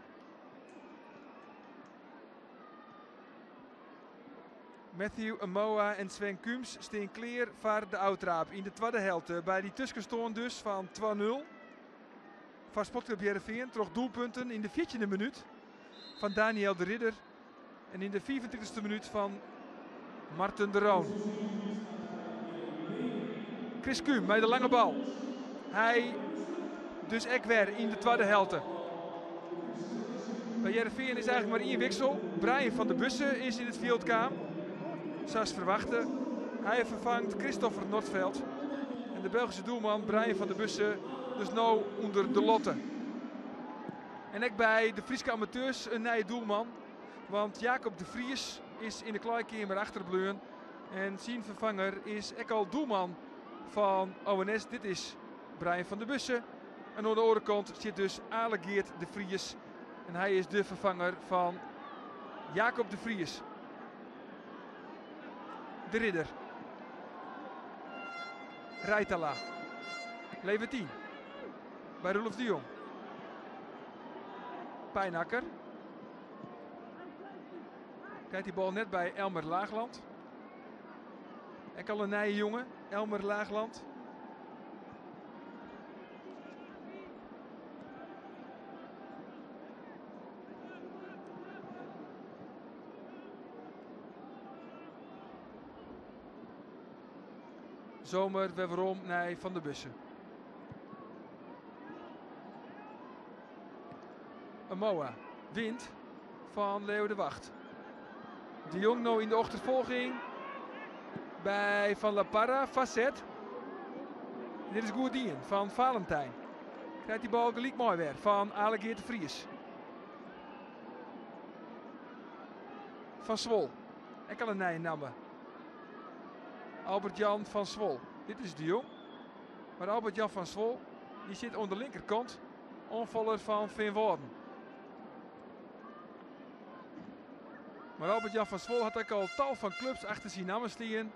Matthew Amoah en Sven Kums stean klear foar de ôftraap yn de twadde helte. By dy tuskenstân dus fan 2-0 foar Sportclub Hearrenfean troch doelpunten yn de fjirtjinde minút fan Daniel de Ridder en yn de fiifentritichste minút fan Marten de Roon. Chris Kum mei de lange bal. Hy dus ek wer yn de twadde helte. By Hearrenfean is eigenlik mar ien wiksel. Brian van der Bussen is yn it fjild kaam. Sa as ferwachte. Hy ferfangt Christopher Nordfeldt. En de Belgyske doelman Brian van der Bussen dus no ûnder de lotte. En ek by de Fryske amateurs in nije doelman. Want Jacob de Vries is yn de klaaikeamer achterbleaun. En syn ferfanger is ek al doelman fan ONS. Dit is Brian van der Bussen. En oan de oare kant stiet dus Ale Geert de Vries. En hy is de ferfanger fan Jacob de Vries. De Ridder. Rijtala. Levertien. By Roelof de Jong. Pijnakker. Krijt die bal net by Elmer Laagland. Ek al in nije jonge, Elmer Laagland. Zomer wer werom nei Van der Bussen. Amoah wint fan Leo de Wacht. De Jong no yn de achterfolging by Van La Parra. Facet. Dit is goed dien fan Valentijn. Krijt die bal gelyk moai wer fan Ale Geert de Vries. Van Swol. Ek al in nije namme. Albert Jan van Swol. Dit is de Jong. Mar Albert Jan van Swol dy sit oan de linkerkant. Oanfaller fan Feanwâlden. Mar Albert Jan van Swol hat ek al tal fan klups achter syn namme stean.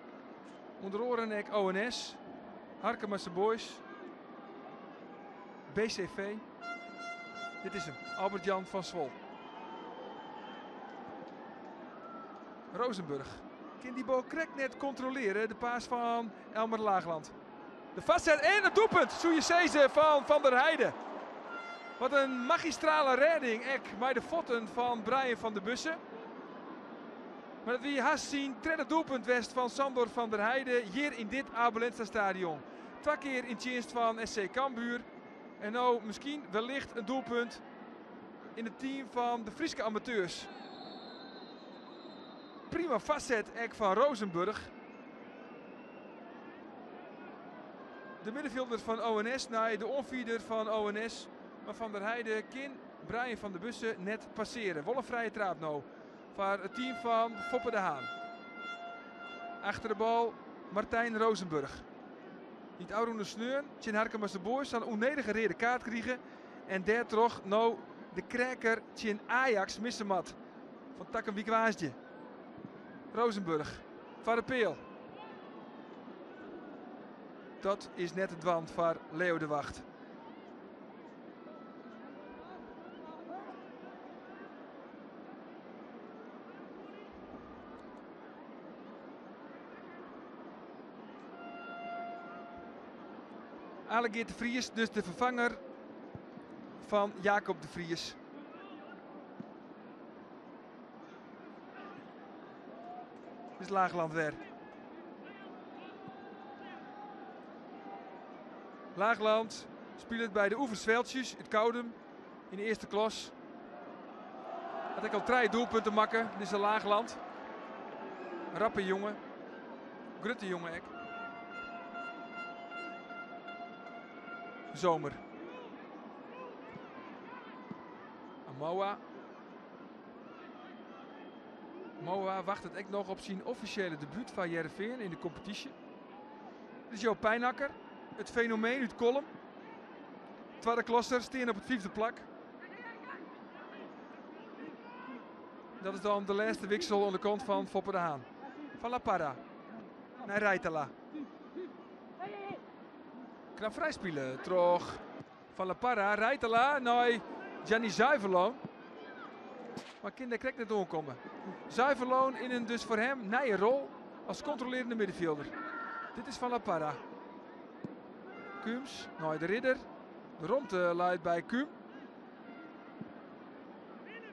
Under oaren ek ONS, Harkemase Boys, BCV. Dit is him, Albert Jan van Swol. Rozenburg kin dy bal krekt net kontrolearje, de pass fan Elmer Laagland. De foarset en it doelpunt, soe je sizze, fan Van der Heide. Wat in magistrale rêding ek mei de fuotten fan Brian van der Bussen. Mar dat wie hast syn tredde doelpunt west fan Sandor van der Heide hjir yn dit Abe Lenstra stadion. Twa kear yn tsjinst fan SC Cambuur en no miskien wellicht in doelpunt yn it team fan de Fryske amateurs. Prima foarset ek fan Rozenburg. De middenfjilder fan ONS nei de oanfierder fan ONS. Mar Van der Heide kin Brian van der Bussen net passeare. Wol in frije traap no foar it team fan Foppe de Haan. Achter de bal Martijn Rozenburg. Dy't ôfrûne sneon tsjin Harkemase Boys sa'n ûnnedige reade kaart krige en dêrtroch no de kreaker tsjin Ajax misse moat fan takom wike woansdei. Rozenburg foar de peal. Dat is net te dwaan foar Leo de Wacht. Ale Geert de Vries, dus de ferfanger fan Jacob de Vries. Is Laagland wer. Laagland spilet by de Oeversveldjes út Koudum yn de earste klas. Hat ek al trije doelpunten makke, dizze Laagland. Rappe jonge. Grutte jonge ek. Zomer. Amoa. Moa wachtet ek noch op syn offisjele debút foar Hearrenfean yn de kompetysje. Dit is Joop Pijnakker, it fenomeen út Kollum. Twadde klasser stean op it fyfde plak. Dat is dan de lêste wiksel oan de kant fan Foppe de Haan. Van La Parra nei Rijtala. Knap frijspile troch Van La Parra. Rijtala nei Gianni Zuiverloon. Mar kin dêr krekt net oankomme. Zuiverloon yn in dus foar him nije rol as kontrolearjende middenfjilder. Dit is Van La Parra. Kums nei de Ridder. De romte leit by Kum.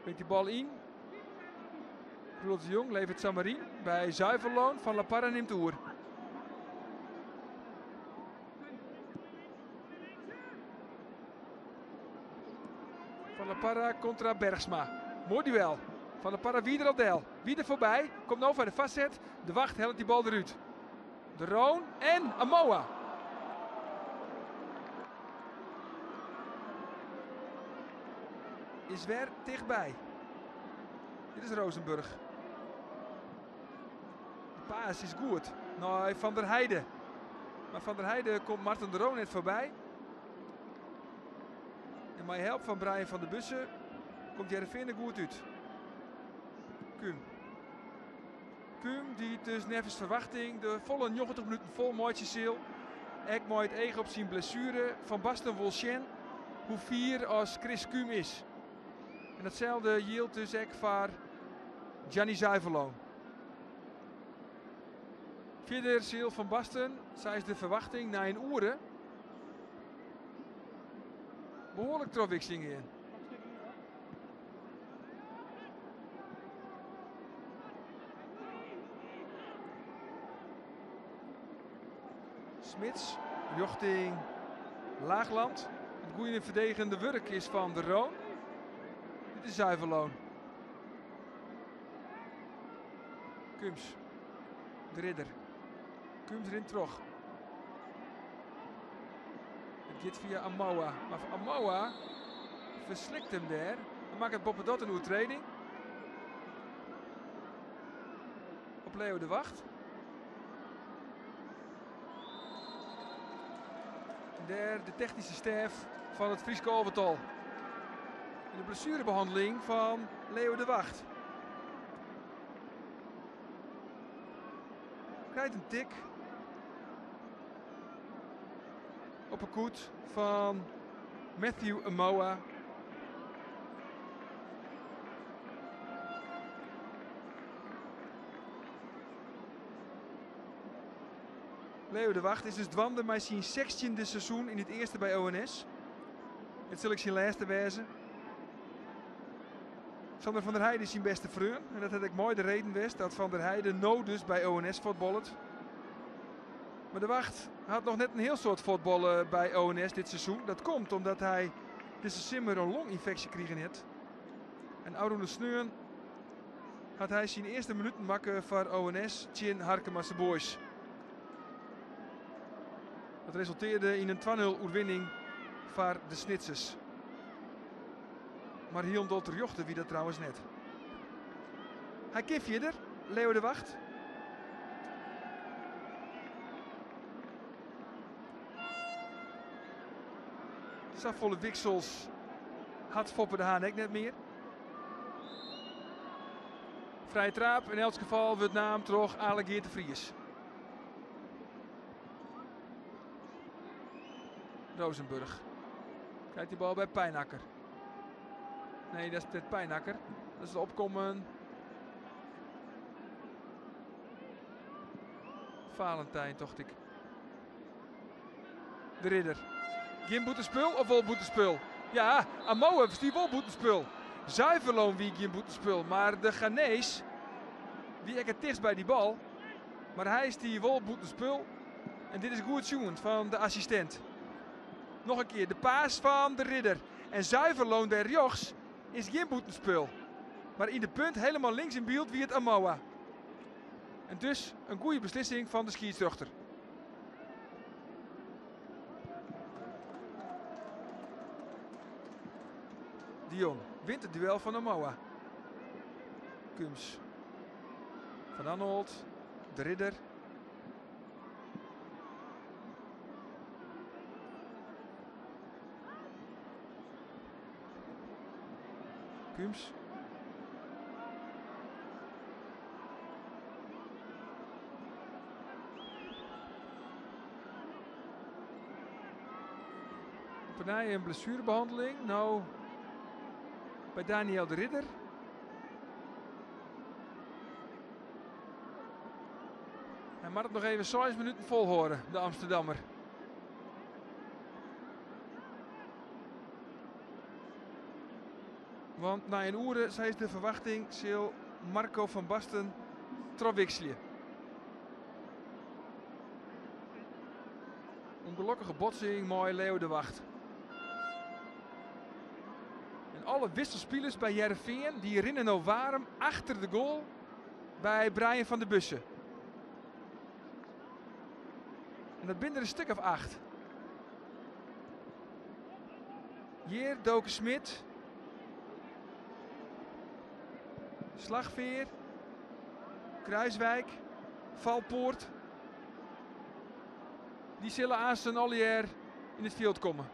Bringt die bal yn. Roelof de Jong levert samar yn by Zuiverloon. Van La Parra nimt oer. Van La Parra kontra Bergsma. Moai duel. Van La Parra wie der al del. Wie der foarby. Komt no foar de foarset. De Wacht hellet dy bal derút. De Roon en Amoa. Is wer tichtby. Dit is Rozenburg. De pass is goed nei Van der Heide. Mar Van der Heide komt Marten de Roon net foarby. En mei help fan Brian van der Bussen komt Hearrenfean der goed út. Kum. Kum dy't dus neffens ferwachting de folle 90 minuten fol meitsje sil. Ek mei it each op syn blessuere. Van Basten wol sjen hoe fier as Chris Kum is. En datselde jildt dus ek foar Gianni Zuiverloon. Fierder sil Van Basten, sa is de ferwachting, nei in oere behoarlik trochwikseling gean. Smits rjochting Laagland. It goede ferdedigende wurk is fan De Roon. Dit is Zuiverloon. Kums. De Ridder. Kums rint troch. It giet fia Amoa. Mar Amoa ferslikt him dêr en makket boppedat in oertreding. Leo de Wacht. En dêr de technyske stêf fan it Fryske alvetal. En de blessurebehanneling fan Leo de Wacht. Krijt in tik op 'e kût fan Matthew Amoah. Leo de Wacht is dus dwaande mei syn sechstjinde seizoen yn it earste by ONS. It sil ek syn lêste wêze. Sander van der Heide is syn bêste freon en dat hat ek mei de reden west dat Van der Heide no dus by ONS fuotballet. Mar De Wacht hat noch net in hiel soad fuotballe by ONS dit seizoen. Dat komt omdat hy dizze simmer in longynfeksje krigen hat. En ôfrûne sneon hat hy syn earste minuten makke foar ONS tsjin Harkemase Boys. Dat resultearde yn in 2-0 oerwinning foar de Snitsers. Mar hielendal terjochte wie dat trouwens net. Hy kin fierder, Leo de Wacht. Safolle wiksels hat Foppe de Haan ek net mear. Frije traap yn elts gefal wurdt naam troch Ale Geert de Vries. Rozenburg krijt die bal by Pijnakker. Nee, dat is net Pijnakker. Dat is het opkommen. Valentijn, tocht ik. De Ridder. Gjin bûtenspul of wol bûtenspul? Ja, Amoah stie wol bûtenspul. Zuiverloon wie gjin bûtenspul, mar de Ghanees wie ek it tichtst by dy bal. Mar hy stie wol bûtenspul. En dit is goed sjoen fan de assistint. Noch in kear de paas fan de Ridder. En Zuiverloon dêr rjochts is gjin bûtenspul. Mar yn de punt helemaal links yn byld wie it Amoah. En dus in goede beslissing fan de skiedsrjochter. De Jong wint it duel fan Amoah. Kums. Van Anholt, de Ridder. Kums. Op 'e nij in blessurebehanneling. No by Daniel de Ridder. Hy moat it noch even seis minuten folhâlde, de Amsterdammer. Want nei in oere, sa is de ferwachting, sil Marco van Basten trochwikselje. Ungelokkige botsing mei Leo de Wacht. En alle wisselspilers by Hearrenfean dy rinne no waarm achter de goal by Brian van der Bussen. En dat binne der in stik of 8. Hjir Doke Smit. Slagveer. Kruiswijk. Valpoort. Dy sille aansten allegear yn it fjild komme.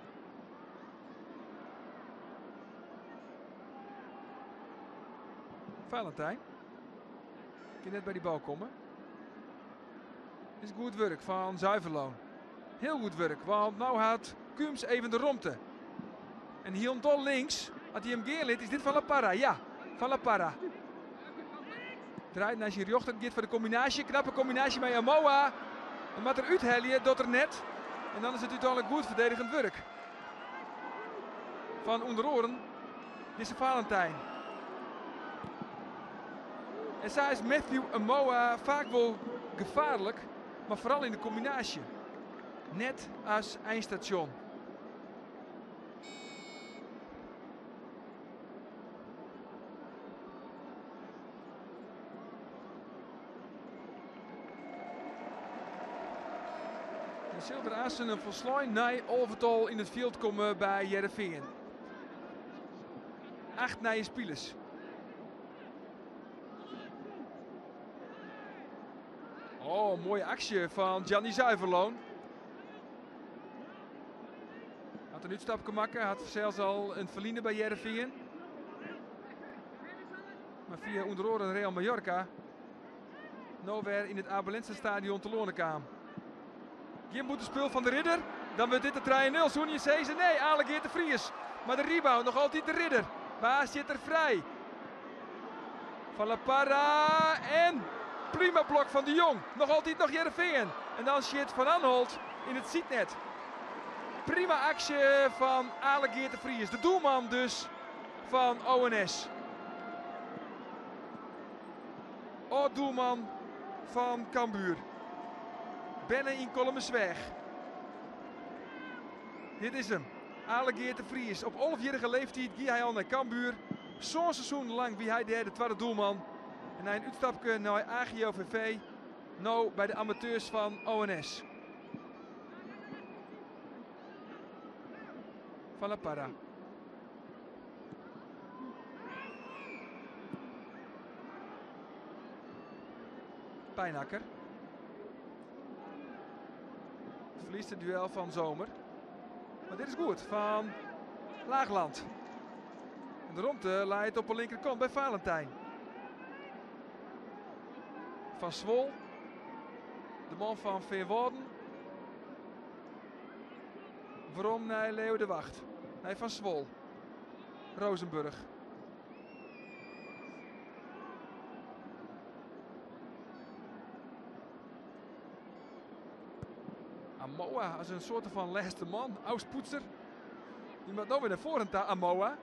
Valentijn. Kin net by dy bal komme. Is goed wurk fan Zuiverloon. Hiel goed wurk, want no hat Kums even de romte. En hielendal links, as hy him gean lit, is dit Van La Parra. Ja, Van La Parra. Draait nei syn rjochter, giet foar de kombinaasje. Knappe kombinaasje mei Amoah. En moat er úthelje, docht er net. En dan is it úteinlik goed ferdedigend wurk. Fan ûnder oaren dizze Valentijn. En sa is Matthew Amoah faak wol gefaarlik, mar foaral yn de kombinaasje. Net as einstasjon. En sil der aansten in folslein nij alvetal yn it fjild komme by Hearrenfean. 8 nije spilers. Oh, moaie aksje fan Gianni Zuiverloon. Hat in útstapke makke, hat sels al in ferline by Hearrenfean. Mar fia ûnder oare Real Mallorca no wer yn it Abe Lenstra stadion telâne kaam. Gjin bûtenspul fan de Ridder. Dan wurdt dit de 3-0. Soene je sizze, nee, Ale Geert de Vries. Mar de rebound noch altyd de Ridder. Wa sit der frij? Van La Parra en prima blok fan De Jong. Noch altyd noch Hearrenfean. En dan sjit Van Anholt yn it sydnet. Prima aksje fan Ale Geert de Vries. De doelman dus fan ONS. Âld-doelman fan Cambuur. Berne yn Kollumersweach. Dit is him, Ale Geert de Vries. Op alvejierrige leeftiid gie hy al nei Cambuur. Sân seizoenen lang wie hy dêr de twadde doelman. En nei in útstapke nei AGOVV, no by de amateurs fan ONS. Van La Parra. Pijnakker. Verliest het duel van Zomer. Maar dit is goed van Laagland. En de romte leidt op de linkerkant bij Valentijn. Van Zwol. De man van Feanwâlden. Werom nei Leo de Wacht. Nei Van Zwol. Rozenburg. Amoa as in soarte fan lêste man, Auspoetser. Dy moat no wer nei foaren ta, Amoa.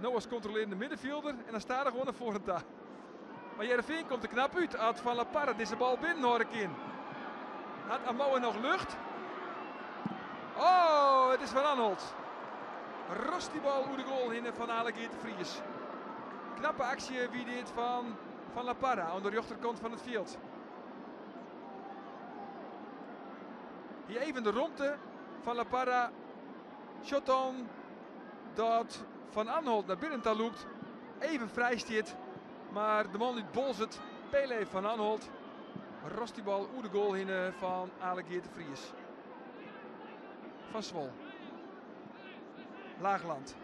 No as kontrolearjende middenfjilder en dan stadichoan nei foaren ta. Mar Hearrenfean komt der knap út at Van La Parra dizze bal binnenhâlde kin. Hat Amoa noch lucht? Oh, it is Van Anholt. Rost dy bal oer de goal hinne fan Ale Geert de Vries. Knappe aksje wie dit fan Van La Parra oan de rjochterkant fan it fjild. Hie even de romte Van La Parra. Sjocht dan dat Van Anholt nei binnen ta lûkt. Even frij stiet, mar de man út Boalsert, Pele van Anholt, rost dy bal oer de goal hinne fan Ale Geert de Vries. Van Zwol. Laagland.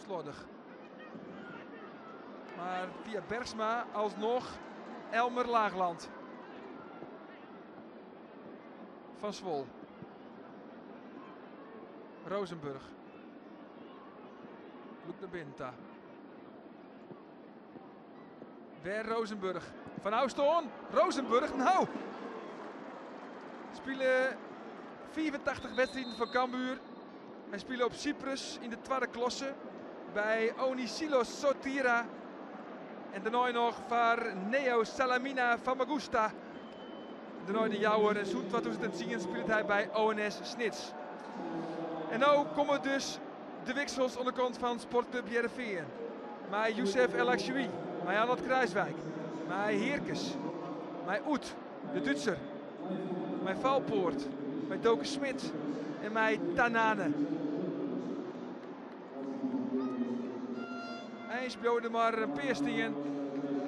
Slordig. Mar fia Bergsma alsnoch Elmer Laagland. Van Zwol. Rozenburg. Lûkt nei binnen ta. Wer Rozenburg. Fan ôfstân. Rozenburg, no! Spile 85 wedstriden foar Cambuur. Hy spile op Cyprus yn de twadde klasse by Onisilos Sotira. En dêrnei noch foar Neo Salamina Famagusta. Dêrnei de Jouwer en sûnt 2010 spilet hy by ONS Snits. En no komme dus de wiksels oan de kant fan Sportclub Hearrenfean. Mei Youssef El Akshoui, mei Arnold Kruiswijk, mei Heerkes, mei Oet, de Dútser, mei Valpoort, mei Doke Smit en mei Tanane. Eins bliuwe der mar in pear stean,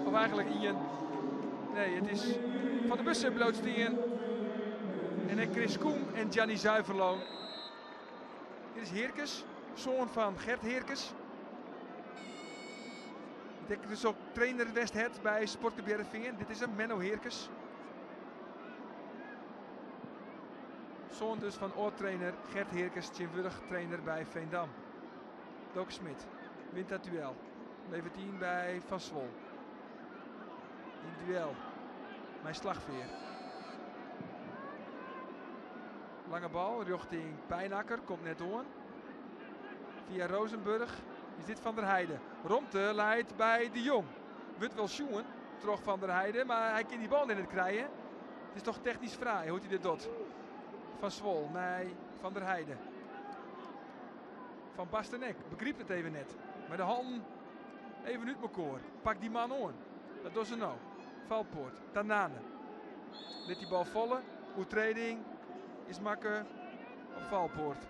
of eigenlik ien. Nee, it is Van der Bussen bliuwt stean. En ek Chris Koem en Gianni Zuiverloon. Dit is Heerkes, soan fan Gert Heerkes. Dy't ek dus ook trainer west hat by Sportclub Hearrenfean. Dit is him, Menno Heerkes. Soan dus fan âld-trainer Gert Heerkes, tsjintwurdich trainer by Veendam. Doke Smit wint dat duel. Levert yn by Van Zwol. Yn duel mei Slagveer. Lange bal rjochting Pijnakker, komt net oan. Fia Rozenburg is dit Van der Heide. Romte leit by De Jong. Wurdt wol sjoen troch Van der Heide, mar hy kin dy bal net krije. It is toch technysk fraai hoe't hy dit docht. Van Zwol nei Van der Heide. Van Basten ek, begrypt it even net. Mei de hannen even út mekoar. Pak dy man oan. Dat dogge se no. Valpoort, Tanane. Lit dy bal falle. Oertreding is makke op Valpoort.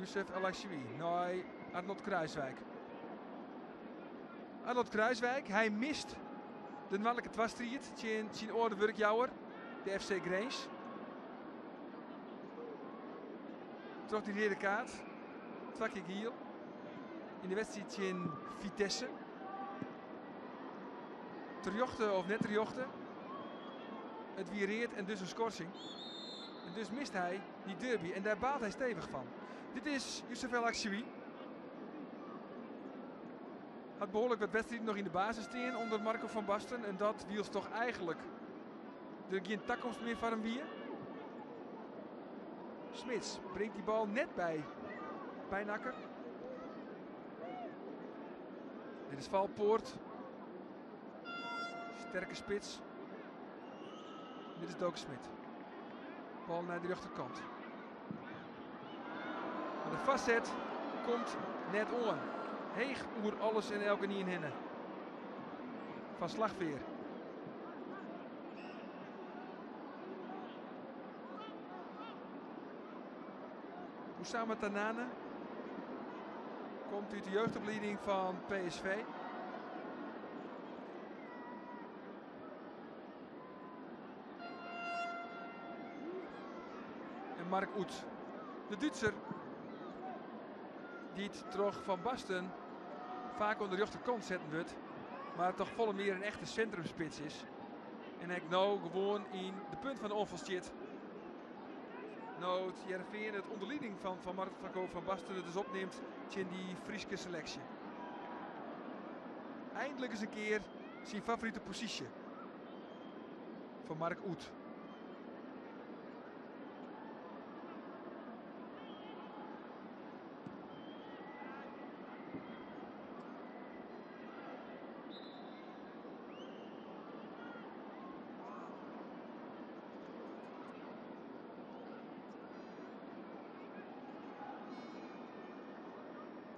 Youssef El Achoui nei Arnold Kruiswijk. Arnold Kruiswijk, hy mist de noardlike twastriid tsjin syn âlde wurkjouwer, de FC Grins. Troch dy reade kaart, twa kear giel, yn de wedstriid tsjin Vitesse. Terjochte of net terjochte, it wie read en dus in skorsing. En dus mist hy dy derby en dêr baalt hy stevich fan. Dit is Youssef El Akchaoui. Hat behoarlik wat wedstriden noch yn de basis stean ûnder Marco van Basten en dat wylst toch eigenlik der gjin takomst mear foar him wie. Smits bringt dy bal net by Pijnacker. Dit is Valpoort. Sterke spits. Dit is Doke Smit. Bal nei de rjochterkant. Mar de foarset komt net oan. Heech oer alles en elkenien hinne. Van Slagveer. Oussama Tannane komt út de jeugdoplieding fan PSV. En Mark Uth, de Dútser, dy't troch Van Basten faak oan de rjochterkant setten wurdt, mar toch folle mear in echte sintrumspits is. En ek no gewoan yn de punt fan de oanfal stiet. No't Hearrenfean it ûnder lieding fan Van Marco van Basten it dus opnimt tsjin dy Fryske seleksje. Eindlik ris in kear syn favorite posysje foar Mark Uth.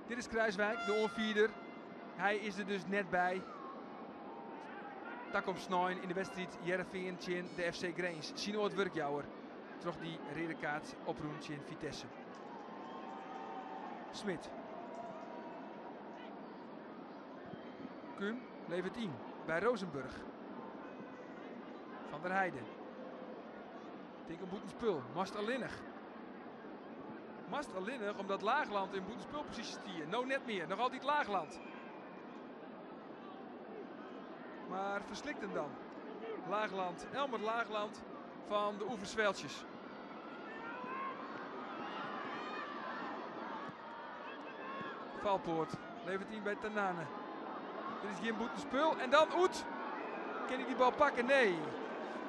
Dit is Kruiswijk, de oanfierder. Hy is der dus net by. Takom snein yn de wedstriid Hearrenfean tsjin de FC Grins. Syn âld wurkjouwer troch dy reade kaart oprûn tsjin Vitesse. Smit. Kum levert yn by Rozenburg. Van der Heijden. Tink om bûtenspul. Moast allinnich. Moast allinnich omdat Laagland yn bûtenspulposysje stie. No net mear. Noch altyd Laagland. Mar ferslikt him dan. Laagland, Elmer Laagland fan de Oeversweltsjes. Valpoort levert yn by Tannane. Der is gjin bûtenspul en dan Uth. Kin hy dy bal pakke? Nee.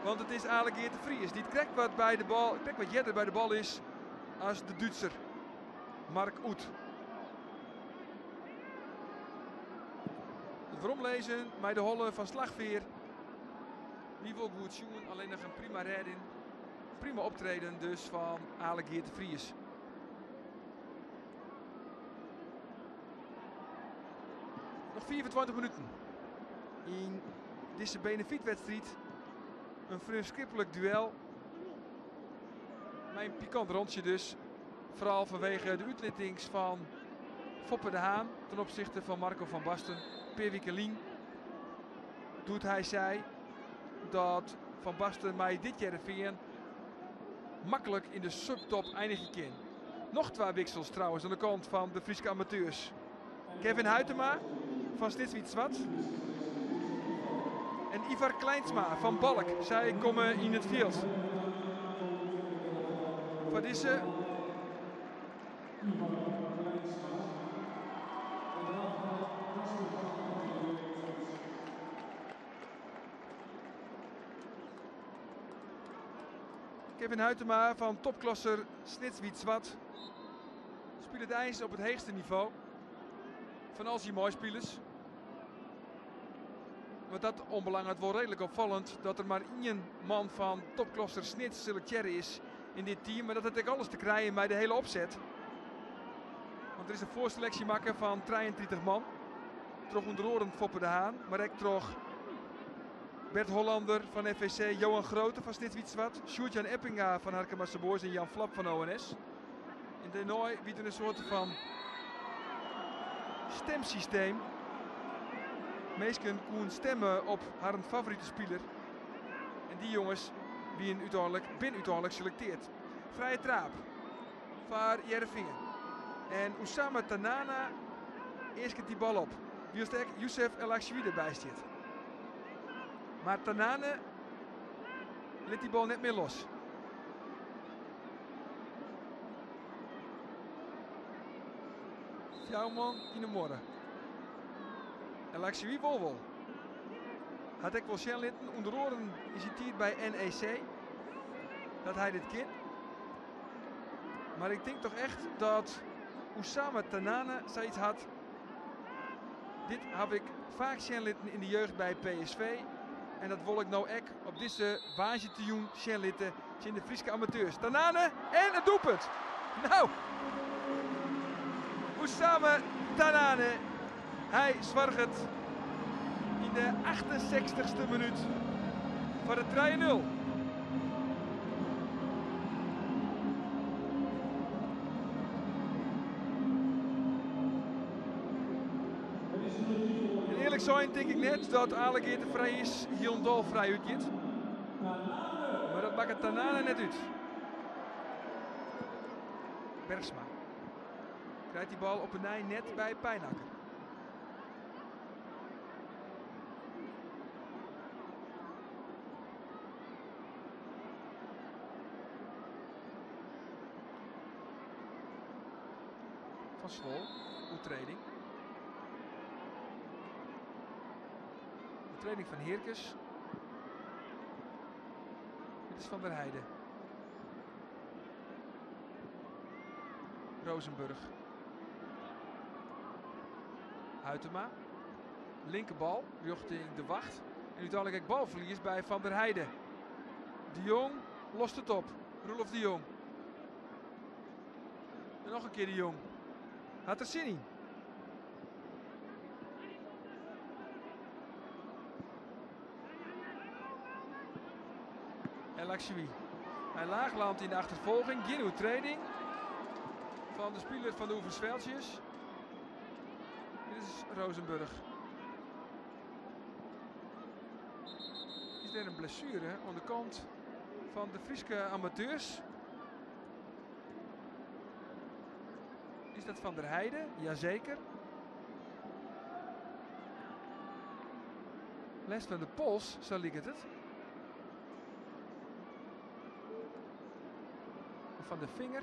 Want it is Ale Geert de Vries dy't krekt wat by de bal, krekt wat earder by de bal is as de Dútser Mark Uth. It weromlizzen mei de holle fan Slagveer wie wol goed sjoen, allinnich in prima rêding. Prima optreden dus fan Ale Geert de Vries. Noch 25 minuten yn dizze benefytwedstriid. In freonskiplik duel. Mei in pikant rantsje dus. Foaral fanwege de útlittings fan Foppe de Haan ten opsichte fan Marco van Basten. In pear wike lyn doe't hy sei dat Van Basten mei dit Hearrenfean maklik yn de subtop einigje kin. Noch twa wiksels trouwens oan de kant fan de Fryske amateurs. Kevin Huitema fan Snits Wyt Swart en Ivar Klijnsma fan Balk. Sy komme yn it fjild. Foar dizze Kevin Huitema fan topklasser Snits Wyt Swart spilet eins op it heechste nivo fan al syn meispilers. Wat dat oanbelanget wol reedlik opfallend dat der mar ien man fan topklasser Snits selektearre is yn dit team. Mar dat hat ek alles te krijen mei de hele opset. Want der is in foarseleksje makke fan 33 man. Troch ûnder oaren Foppe de Haan, mar ek troch Bert Hollander fan FVC, Johan Groote fan Snits Wyt Swart, Sjoerd-Jan Eppinga fan Harkemase Boys en Jan Vlap fan ONS. En dêrnei wie der in soarte fan stemsysteem. Minsken koenen stimme op harren favorite spiler. En dy jonges wienen úteinlik, binne úteinlik selektearre. Frije traap foar Hearrenfean. En Oussama Tannane easket dy bal op. Wylst ek Youssef El Akshoui derby stiet. Mar Tannane lit dy bal net mear los. Fjouwer man yn de muorre. El Akshoui wol wol. Hat ek wol sjen litten, ûnder oaren yn syn tiid by NEC, dat hy dit kin. Mar ik tink toch echt dat Oussama Tannane sayts hat. Dit haw ik faak sjen litten yn de jeugd by PSV. En dat wol ik no ek op dizze woansdeitejûn sjen litte tsjin de Fryske amateurs. Tannane en it doelpunt! No, Oussama Tannane, hy soarget yn de 68ste minút foar de 3-0. En earlik sein tink ik net dat Ale de Vries hielendal frij útgiet. Mar dat makket Tannane net út. Bergsma krijt dy bal op 'e nij net by Pijnacker. Van Swol, oertrêding. Oertrêding fan Heerkes. Dit is Van der Heijden. Rozenburg. Huitema. Linkerbal rjochting De Wacht. En úteinlik ek balferlies by Van der Heijden. De Jong lost it op. Roelof de Jong. En noch in kear De Jong. Hat der sin yn. El Akshoui. By Laagland yn de achterfolging. Gjin oertrêding fan de spiler fan de Oeversveldjes. Dit is Rozenburg. Is der in blessuere oan de kant fan de Fryske amateurs? Is dat Van der Heijden? Jazeker. Lêst fan de pols, sa liket it. Fan de finger.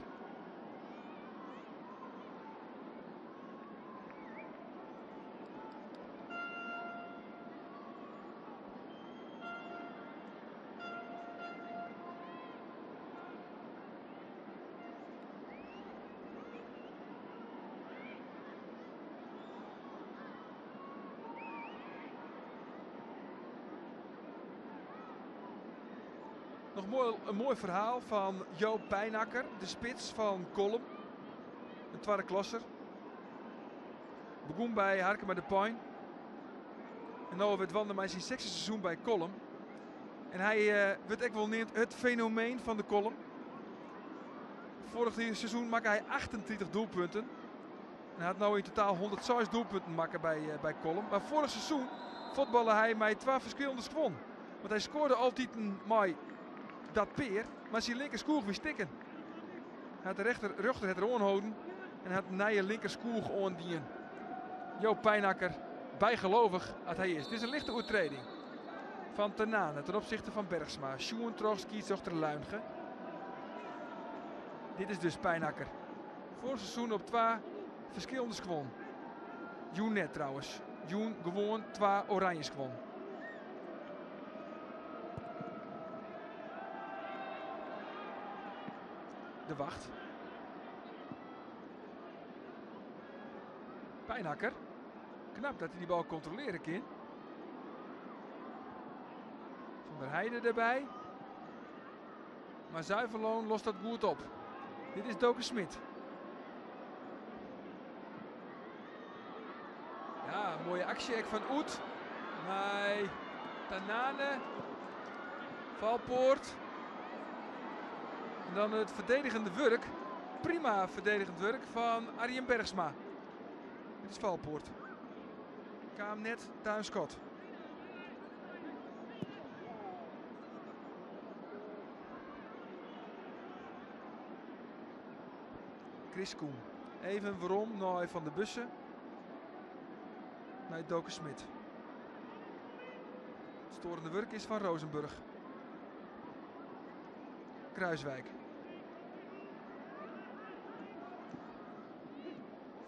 Noch moai, in moai ferhaal fan Joop Pijnacker, de spits fan Kollum. In twadde klasser. Begûn by Harkema de Pein. En no wurdt dwaande mei syn sechsde seizoen by Kollum. En hy wurdt ek wol neamd it fenomeen fan de Kollum. Foarich seizoen makke hy 38 doelpunten. En hy hat no yn totaal 106 doelpunten makke by Kollum. Mar foarich seizoen fuotballe hy mei twa ferskillende skuon. Want hy skoarde altiten mei dat pear, mar syn linker skoech wie stikken. Hy hat de rechter, rjochter het er oanholden en hat in nije linker skoech oandien. Joop Pijnacker, bygelovich at hy is. Dit is in lichte oertrêding fan Tannane ten opsichte fan Bergsma. Sjoen troch skiedsrjochter Luinge. Dit is dus Pijnacker. Foarich seizoen op twa ferskillende skuon. Jûn net trouwens. Jûn gewoan twa oranje skuon. De Wacht. Pijnacker. Knap dat hy dy bal kontrolearje kin. Van der Heijden derby. Mar Zuiverloon lost dat goed op. Dit is Doke Smit. Ja, moaie aksje ek fan Oet. Mei Tannane. Valpoort. En dan it ferdedigende wurk. Prima ferdedigend wurk fan Arjen Bergsma. Dit is Valpoort. Kaam net ta in skot. Chris Koen. Even werom nei Van der Bussen. Nei Doke Smit. Het storende wurk is van Rozenburg. Kruiswijk.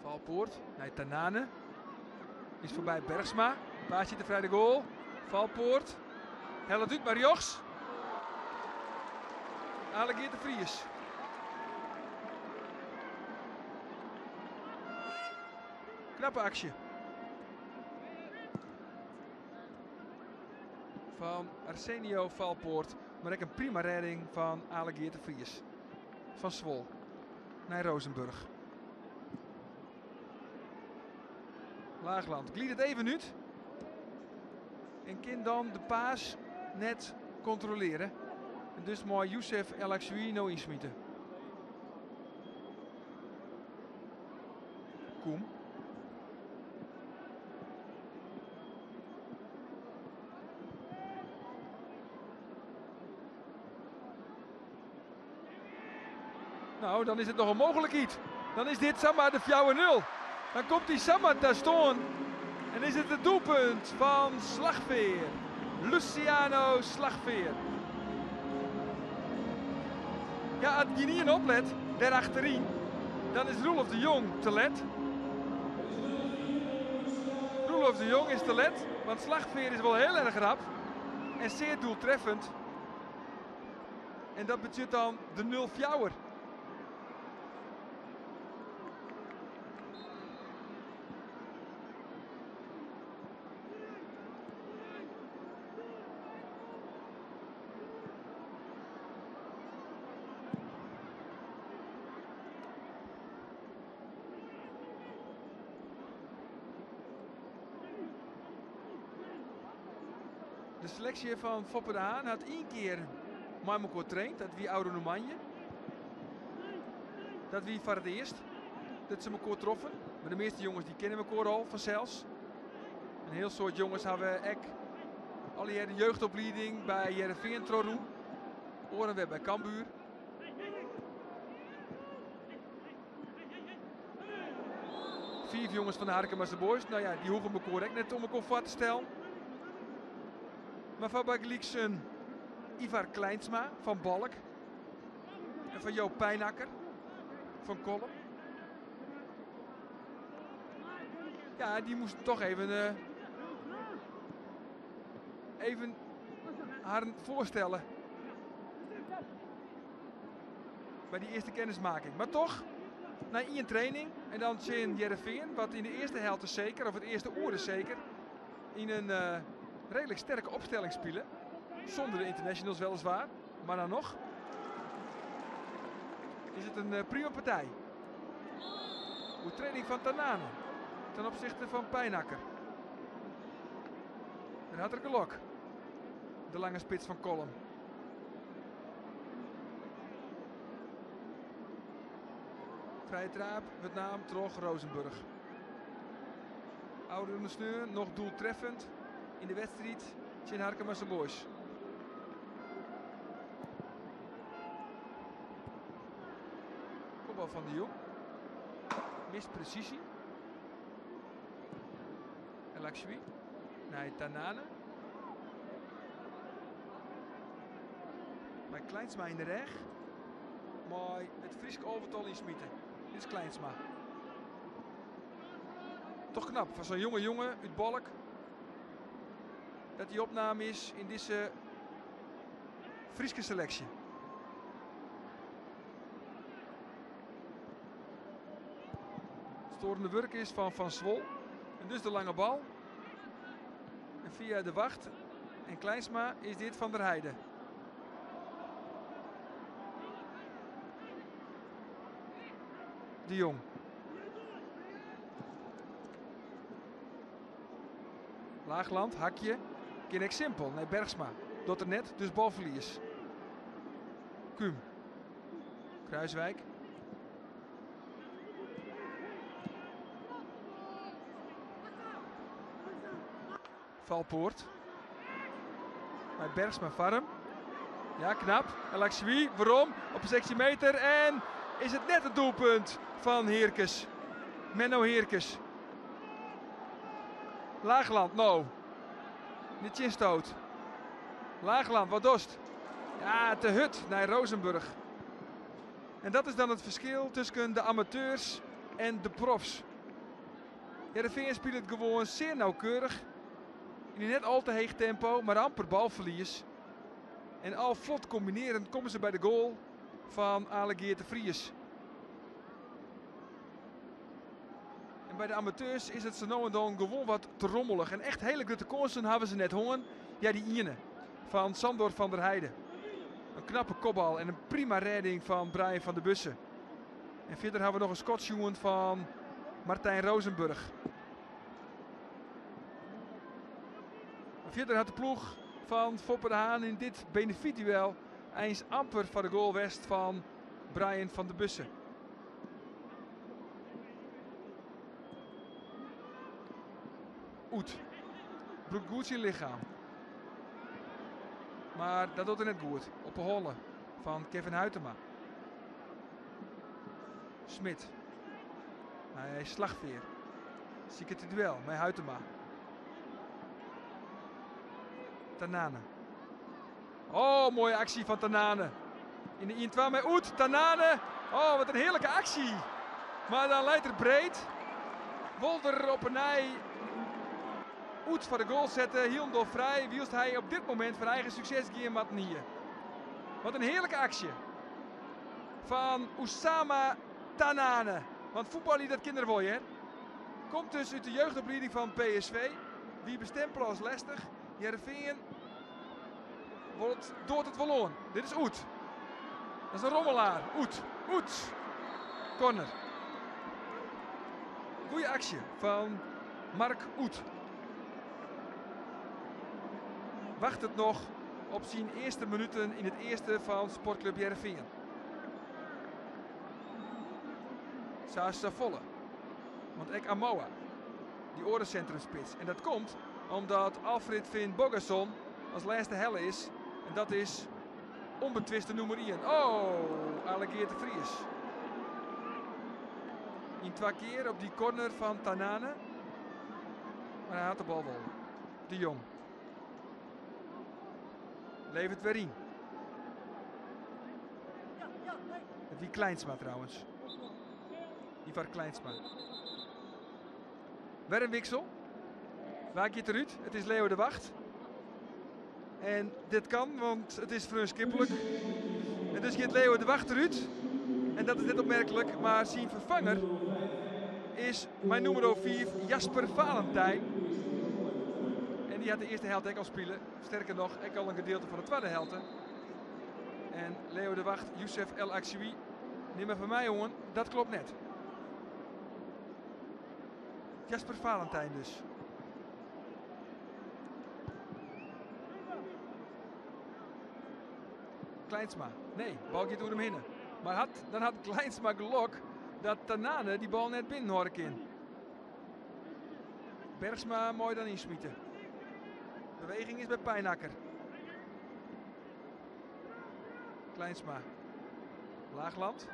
Valpoort naar Tanane. Is voorbij Bergsma. Waar zit de vrije goal? Valpoort. Hellet uit maar Jochs. Alegeert de Vries. Knappe actie. Van Arsenio Valpoort. Maar ook een prima redding van Alegeert de Vries. Van Zwol naar Rozenburg. Laagland gliet het even uit. En kan dan de paas net controleren. En dus mooi Youssef El Akshoui nou insmieten. Koem. Nou, dan is het nog een mogelijkheid. Dan is dit Samma de 4-0. Dan komt die Samma daar staan. En is het het doelpunt van Slagveer. Luciano Slagveer. Ja, als je niet oplet, daar achterin, dan is Roelof de Jong te let. Roelof de Jong is te let, want Slagveer is wel heel erg rap en zeer doeltreffend. En dat betekent dan de 0-4. De selectie van Foppe de Haan had één keer met elkaar getraind, dat wie Oude Normanje. Dat wie voor het eerst dat ze elkaar troffen. Maar de meeste jongens die kennen elkaar al vanzelfs. Een heel soort jongens hebben we ook al de jeugdopleiding bij Heerenveen Troeroen. Oren weer bij Cambuur. 4 jongens van de Harkemase Boys. Nou ja, die hoeven elkaar ook net om elkaar voor te stellen. Maar van Bagliksen Ivar Kleinsma van Balk. En van Joop Pijnakker van Kollum. Ja, die moesten toch even haar voorstellen. Bij die eerste kennismaking. Maar toch, na één training en dan in Heerenveen, wat in de eerste helft is zeker, of het eerste oor is zeker, in een redelijk sterke opstelling spelen. Zonder de internationals weliswaar, maar dan nog is het een prima partij. Goede training van Tanane ten opzichte van Pijnakker. Daar had er gelok. De lange spits van Kollum. Vrije traap, met naam Trog Rozenburg. Oude Sneur nog doeltreffend in de wedstrijd tegen Harkemase Boys. Kopbal van de Jong. Mist precisie. El Akshoui. Naar Tanane. Bij Kleinsma in de reg. Mooi het Frieske overtal insmieten. Dit is Kleinsma. Toch knap van zo'n jonge jongen uit Balk. Dat die opname is in deze Frieske selectie. Storende werk is van Van Zwol. En dus de lange bal. En via de wacht en Kleinsma is dit Van der Heijden. De Jong. Laagland, hakje. Kinnek simpel. Nee, Bergsma. Dat er net, dus balverlies. Kum. Kruiswijk. Valpoort. Mei Bergsma foar him. Ja, knap. El Akchaoui werom op de 16 meter. En is it net it doelpunt fan Heerkes. Menno Heerkes. Laagland, no. De tsjinstoot. Laagland, wat dochst? Ja, te hurd nei Rozenburg. En dat is dan it ferskil tusken de amateurs en de profs. Hearrenfean spilet gewoan sear nauwkeurich. Yn in net al te heech tempo, mar amper balferlies. En al flot kombinearjend komme se by de goal fan Ale Geert de Vries. En by de amateurs is it sa no en dan gewoan wat te rommelich. En echt hiele grutte kânsen hawwe se net hân. Ja, dy iene fan Sandor van der Heide. In knappe kopbal en in prima rêding fan Brian van der Bussen. En fierder hawwe we noch in skot sjoen fan Martijn Rozenburg. Mar fierder hat de ploech fan Foppe de Haan yn dit benefietduel eins amper foar de goal west fan Brian van der Bussen. Oet brûkt goed syn lichem. Mar dat docht er net goed op 'e holle fan Kevin Huitema. Smit. Nei Slagveer. Siket it duel mei Huitema. Tanane. Oh, moaie aksje fan Tanane. Yn de 1-2 mei Oet. Tanane. Oh, wat in hearlike aksje. Mar dan leit er breed. Wol er op 'e nij Oet foar de goal sette. Hielendal frij, wylst hy op dit momint foar eigen sukses gean moatten hie. Wat in hearlike aksje fan Oussama Tanane. Want fuotbalje dat kin er wol hear. Komt dus út de jeugdoplieding fan PSV. Wie bestempele as lestich. Hearrenfean wol it, doart it wol oan. Dit is Oet. Dat is in rommelaar. Oet. Oet. Corner. Goeie aksje fan Mark Oet. Wachtet noch op syn earste minuten yn it earste fan Sportklup Hearrenfean. Sa is safolle. Want ek Amoah, dy oare sintrumspits. En dat komt omdat Alfred Finnbogason as lêste helle is. En dat is ûnbetwiste nûmer ien. Oh, Ale Geert de Vries. Yn twa kear op dy corner fan Tanane. Mar hy hat de bal wol. De Jong. Leveret wer yn. It wie Klijnsma trouwens. Ivar Klijnsma. Wer in wiksel. Wa giet derút? It is Leo de Wacht. En dit kan, want it is freonskiplik. En dus giet Leo de Wacht derút. En dat is net opmerklik, mar syn ferfanger is mei nûmer 5 Jasper Valentijn. En dy hat de earste helte ek al spile. Sterker noch, ek al in gedielte fan de twadde helte. En Leo de Wacht, Youssef El Akchaoui, nimme fan my oan, dat klopt net. Jasper Valentijn dus. Klijnsma, nee, bal giet oer him hinne. Mar hat, dan hat Klijnsma gelok dat Tanane dy bal net binnenhâlde kin. Bergsma mei dan ynsmite. Beweging is by Pijnakker. Klijnsma. Laagland.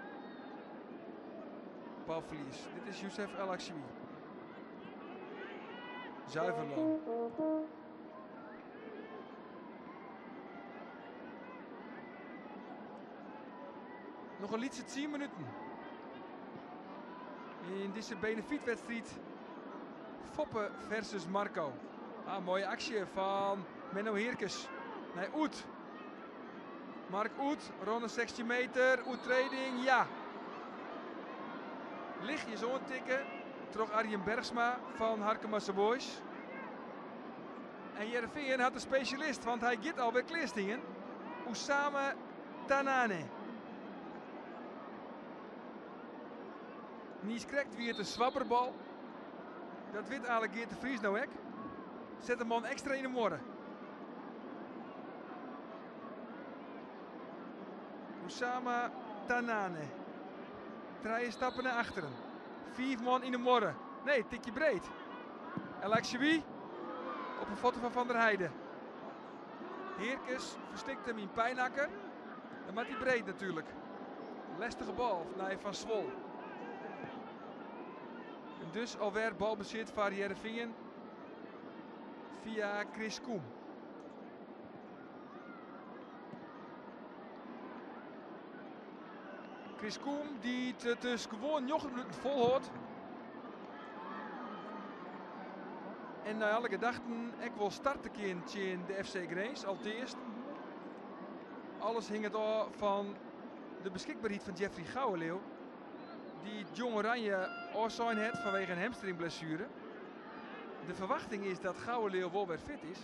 Balferlies. Dit is Youssef El Akchaoui. Zuiverloon. Noch in lytse 10 minuten. Yn dizze benefietwedstriid Foppe versus Marco. Ah, moaie aksje fan Menno Heerkes. Nei Oet. Mark Oet, rûn de 16 meter, oertreding, ja. Lichtjes oantikke troch Arjen Bergsma fan Harkemase Boys. En Hearrenfean hat in spesjalist, want hy giet alwer klearstean. Oussama Tanane. Niiskrekt wie it in swabberbal. Dat wit Ale Geert de Vries no ek. Set de man ekstra yn 'e muorre. Oussama Tanane. Trije stappen nei achteren. Fiif man yn 'e muorre. Nee, tikje breed. El Akchaoui. Op 'e fuotten fan Van der Heide. Heerkes ferslikt him yn Pijnakker. Dan moat hy breed natuerlik. Lestige bal nei Van Swol. En dus alwer balbesit foar Hearrenfean fia Chris Koem. Chris Koem dy't it dus gewoan 9 minuten folhâldt. En nei alle gedachten ek wol starte kin tsjin de FC Grins. Alteast, alles hinget ôf fan de beskikberheid fan Jeffrey Gouweleeuw. Dy't Jong Oranje ôfsein hat fanwege in hamstringblessuere. De ferwachting is dat Gouweleeuw wol wer fit is.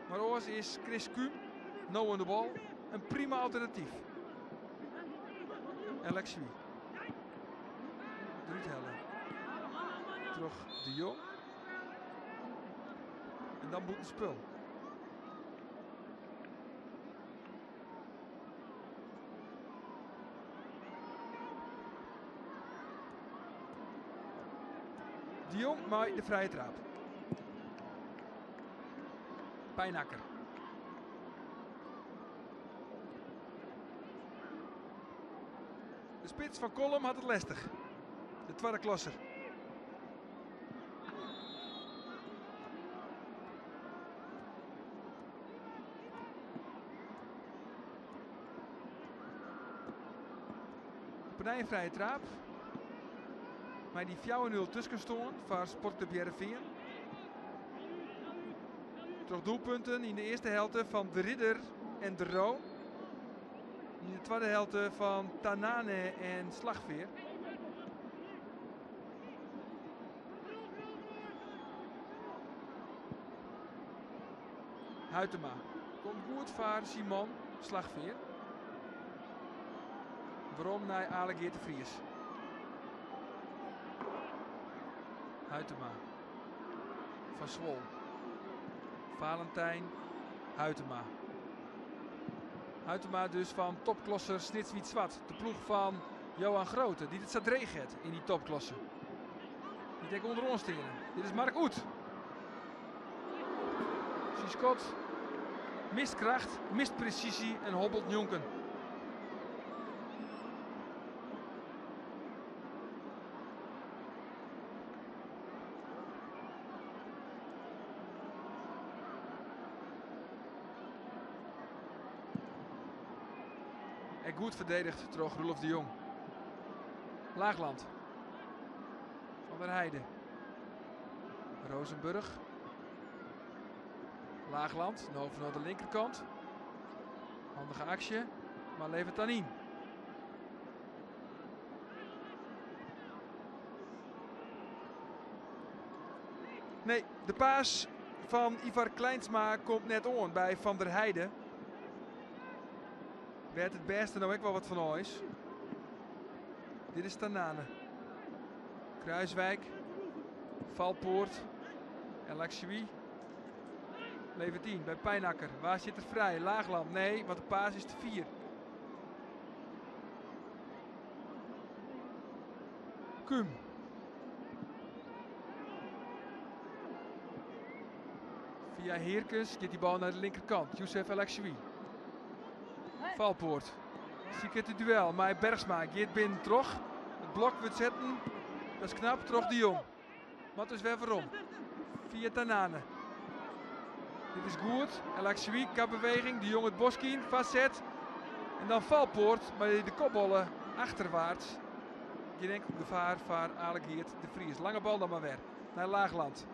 Mar oars is Chris Kum, no oan de bal, in prima alternatyf. En Lexui. Derút helle. Troch De Jong. En dan bûtenspul. De Jong mei de frije traap. Pijnakker. De spits fan Kollum hat it lestich. De twadde klasser. Op 'e nij in frije traap. Mei dy 4-0 tuskenstân foar Sportclub Hearrenfean. Troch doelpunten yn de earste helte fan De Ridder en De Roon. Yn de twadde helte fan Tanane en Slagveer. Huitema komt goed foar syn man Slagveer. Werom nei Ale Geert de Vries. Huitema. Van Swol. Valentijn. Huitema. Huitema dus fan topklasser Snits Wyt Swart. De ploech fan Johan Groote, dy't it sa dreech hat yn dy topklasse. Dy't ek ûnderoan steane. Dit is Mark Uth. Syn skot mist kracht, mist presysje en hobbelt njonken. Ek goed ferdedigd troch Roelof de Jong. Laagland. Van der Heide. Rozenburg. Laagland, no fanôf de linkerkant. Handige aksje, mar leveret dan yn. Nee, de paas fan Ivar Klijnsma komt net oan by Van der Heide. Wêr't it bêste no ek wol wat fan ôf is. Dit is Tanane. Kruiswijk. Valpoort. En Laksui levert yn by Pijnakker. Wa sit der frij? Laagland? Nee, want de paas is te fier. Kum. Via Heerkens giet die bal nei de linkerkant. Youssef El Akshoui. Valpoort. Siket it duel mei Bergsma. Giet binnen troch. It blok wurdt setten. Dat is knap troch De Jong. Moat dus wer werom. Fia Tanane. Dit is goed. El Akshoui, kapbeweging. De Jong it bosk yn. Vastset. En dan Valpoort mei de kopbollen achterwaarts. Gjin enkel gefaar foar Ale Geert de Vries. Lange bal dan mar wer nei Laagland.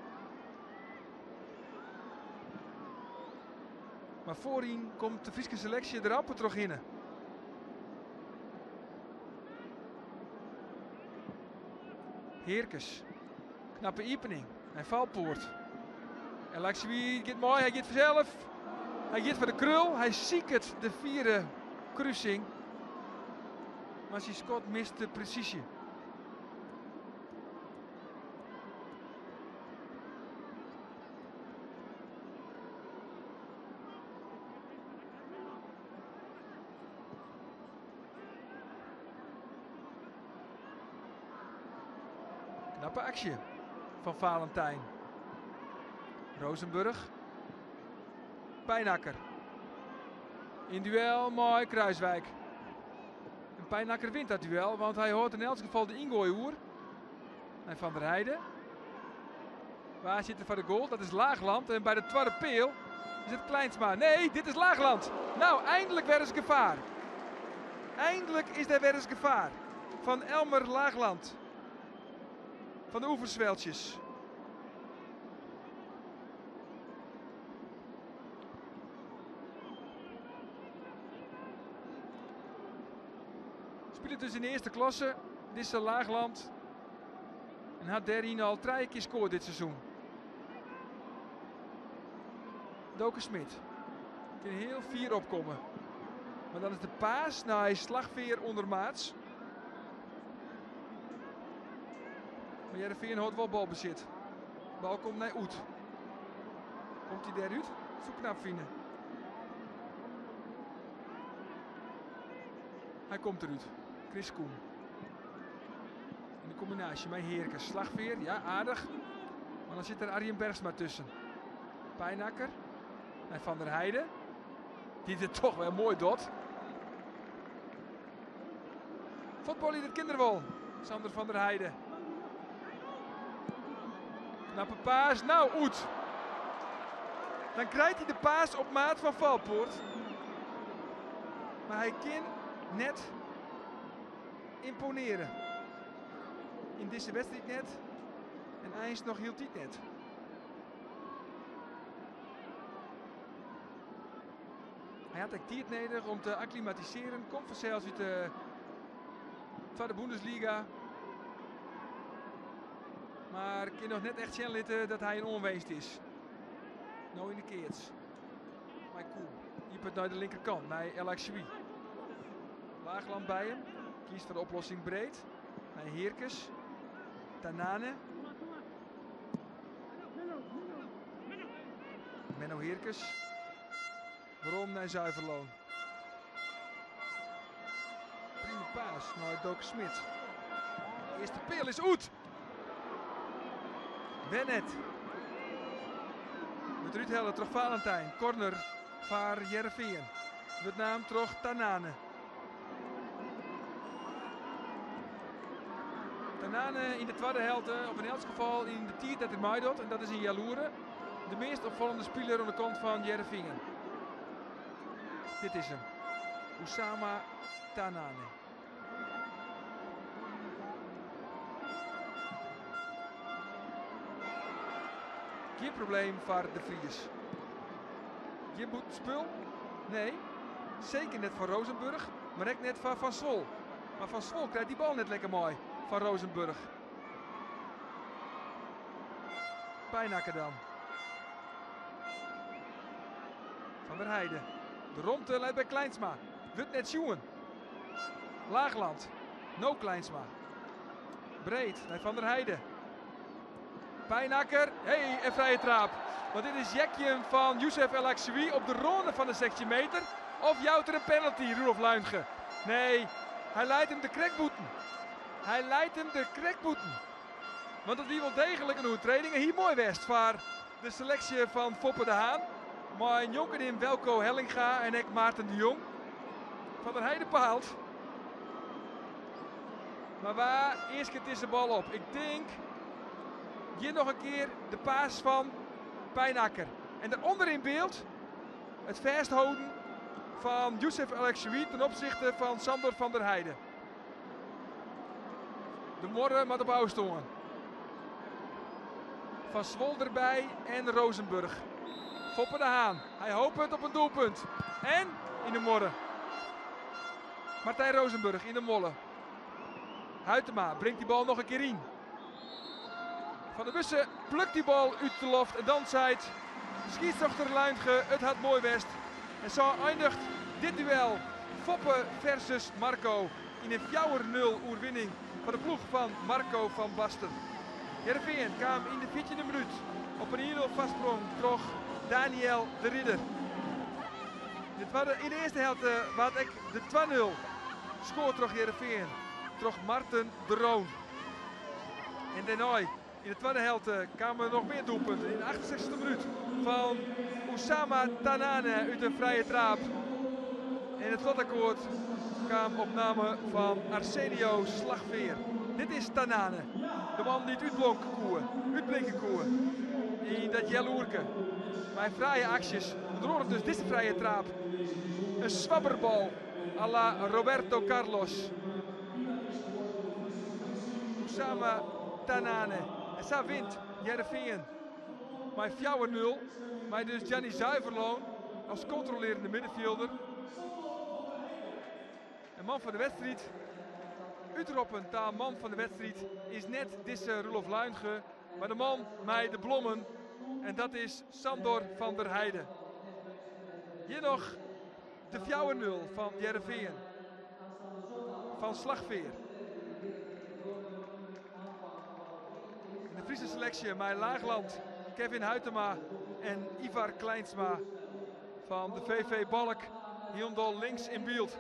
Mar foaryn komt de Fryske seleksje der amper trochhinne. Heerkes, knappe iepening en Valpoort. En Lakswi giet mei, hy giet fansels. Hy giet foar de krul, hy siket de fiere krusing. Mar syn skot mist de presysje. Knappe aksje fan Valentijn. Rozenburg. Pijnakker. In duel mei Kruiswijk. En Pijnakker wint dat duel, want hy hâldt yn elts gefal de yngoai oer. Nei Van der Heijden. Wa sit der foar de goal? Dat is Laagland. En by de twadde peal is it Kleinsma. Nee, dit is Laagland. Nou, eindelijk wer ris gefaar. Eindelijk is der wer ris gefaar. Fan Elmer Laagland. Fan de Oeversweltsjes. Spilet dus yn de earste klasse, dizze Laagland. En hat dêryn al trije kear skoard dit seizoen. Doke Smit kin hiel fier opkomme. Mar dan is de paas nei Slagveer ûndermaats. Mar Hearrenfean hâldt wol balbesit. Bal komt nei Oet. Komt hy dêrút? Soe knap fine. Hy komt derút. Chris Koen. In de kombinaasje mei Heerkes. Slagveer, ja aardich. Mar dan sit der Arjen Bergsma tusken. Pijnakker nei Van der Heijden. Dy't it toch wer moai docht. Fuotbalje dat kin er wol. Sander van der Heijden. Knappe paas. Nou, Oet. Dan krijt hy de paas op maat fan Valpoort. Mar hy kin net ymponearje. Yn dizze wedstriid net en eins noch hieltyd net. Hy hat ek tiid nedich om te akklimatisearjen. Komt fansels út de Twadde Bundesliga. Mar kin noch net echt sjen litte dat hy in oanwinst is. No yn de keats. Mei Koen. Iepert nei de linkerkant, nei El Akshoui. Laagland by him. Kiest foar de oplossing breed. Nei Heerkes. Tanane. Menno Heerkes. Werom nei Zuiverloon. Prima paas nei Doke Smit. Earste peal is út. Wer net. Wurdt derút helle troch Valentijn. Corner foar Hearrenfean. Wurdt naam troch Tanane. Tanane yn de twadde helte, of yn elts gefal yn de tiid dat er meidocht, en dat is in healoere, de meast opfallende spiler oan de kant fan Hearrenfean. Dit is him, Oussama Tanane. Gjin probleem foar De Vries. Gjin bûtenspul? Nee, seker net foar Rozenburg, mar ek net foar Van Zwol. Mar Van Zwol krijt dy bal net lekker mei fan Rozenburg. Pijnakker dan. Van der Heijden. De romte leit by Kleinsma. Wurdt net sjoen. Laagland. No Kleinsma. Breed nei Van der Heijden. Pijnakker. Hey, en frije traap. Want dit is Jekjen fan Youssef El Akshoui op de râne fan de 16 meter. Of jout er in penalty, Roelof Luinge? Nee, hy leit him der krekt bûten. Hy leit him der krekt bûten. Want dat wie wol deeglik in oertreding. En hie moai west foar de seleksje fan Foppe de Haan. Mei njonken him Welco Hellinga en ek Maarten de Jong. Van der Heijden paalt. Mar wa easket dizze bal op? Ik tink hjir noch in kear de paas fan Pijnakker. En derûnder yn byld it fêstholden fan Youssef El Akshoui ten opsichte fan Sandor van der Heijden. De muorre moat op ôfstân. Van Zwol derby en Rozenburg. Foppe de Haan. Hy hopet op in doelpunt. En yn de muorre. Martijn Rozenburg yn de molle. Huitema bringt dy bal noch in kear yn. Van der Bussen plukt dy bal út de loft en dan seit skiedsrjochter Luintge it hat moai west. En sa einiget dit duel Foppe versus Marco yn in 4-0 oerwinning foar de ploech fan Marco van Basten. Hearrenfean kaam yn de fjirtjinde minút op in 1-0 foarsprong troch Daniël de Ridder. Yn de twadde, yn de earste helte waard ek de 2-0 skoard troch Hearrenfean troch Marten de Roon. En dêrnei Yn de twadde helte kamen der noch mear doelpunten. Yn de 68e minút fan Oussama Tannane út in frije traap. En it slotakkoard kaam op namme fan Arsenio Slagveer. Dit is Tannane, de man dy't útblonke koe, útblinke koe yn dat healoerke. Mei fraaie aksjes, ûnder oare dus dizze frije traap. In swabberbal à la Roberto Carlos. Oussama Tannane. En sa wint Hearrenfean mei 4-0. Mei dus Gianni Zuiverloon as kontrolearjende middenfjilder. En man fan de wedstriid, útroppen ta man fan de wedstriid, is net dizze Roelof Luinge, mar de man mei de blommen. En dat is Sandor van der Heide. Hjir noch de 4-0 fan Hearrenfean. Fan Slagveer. En de Friese seleksje mei Laagland, Kevin Huitema en Ivar Kleinsma fan de VV Balk hielendal links yn byld.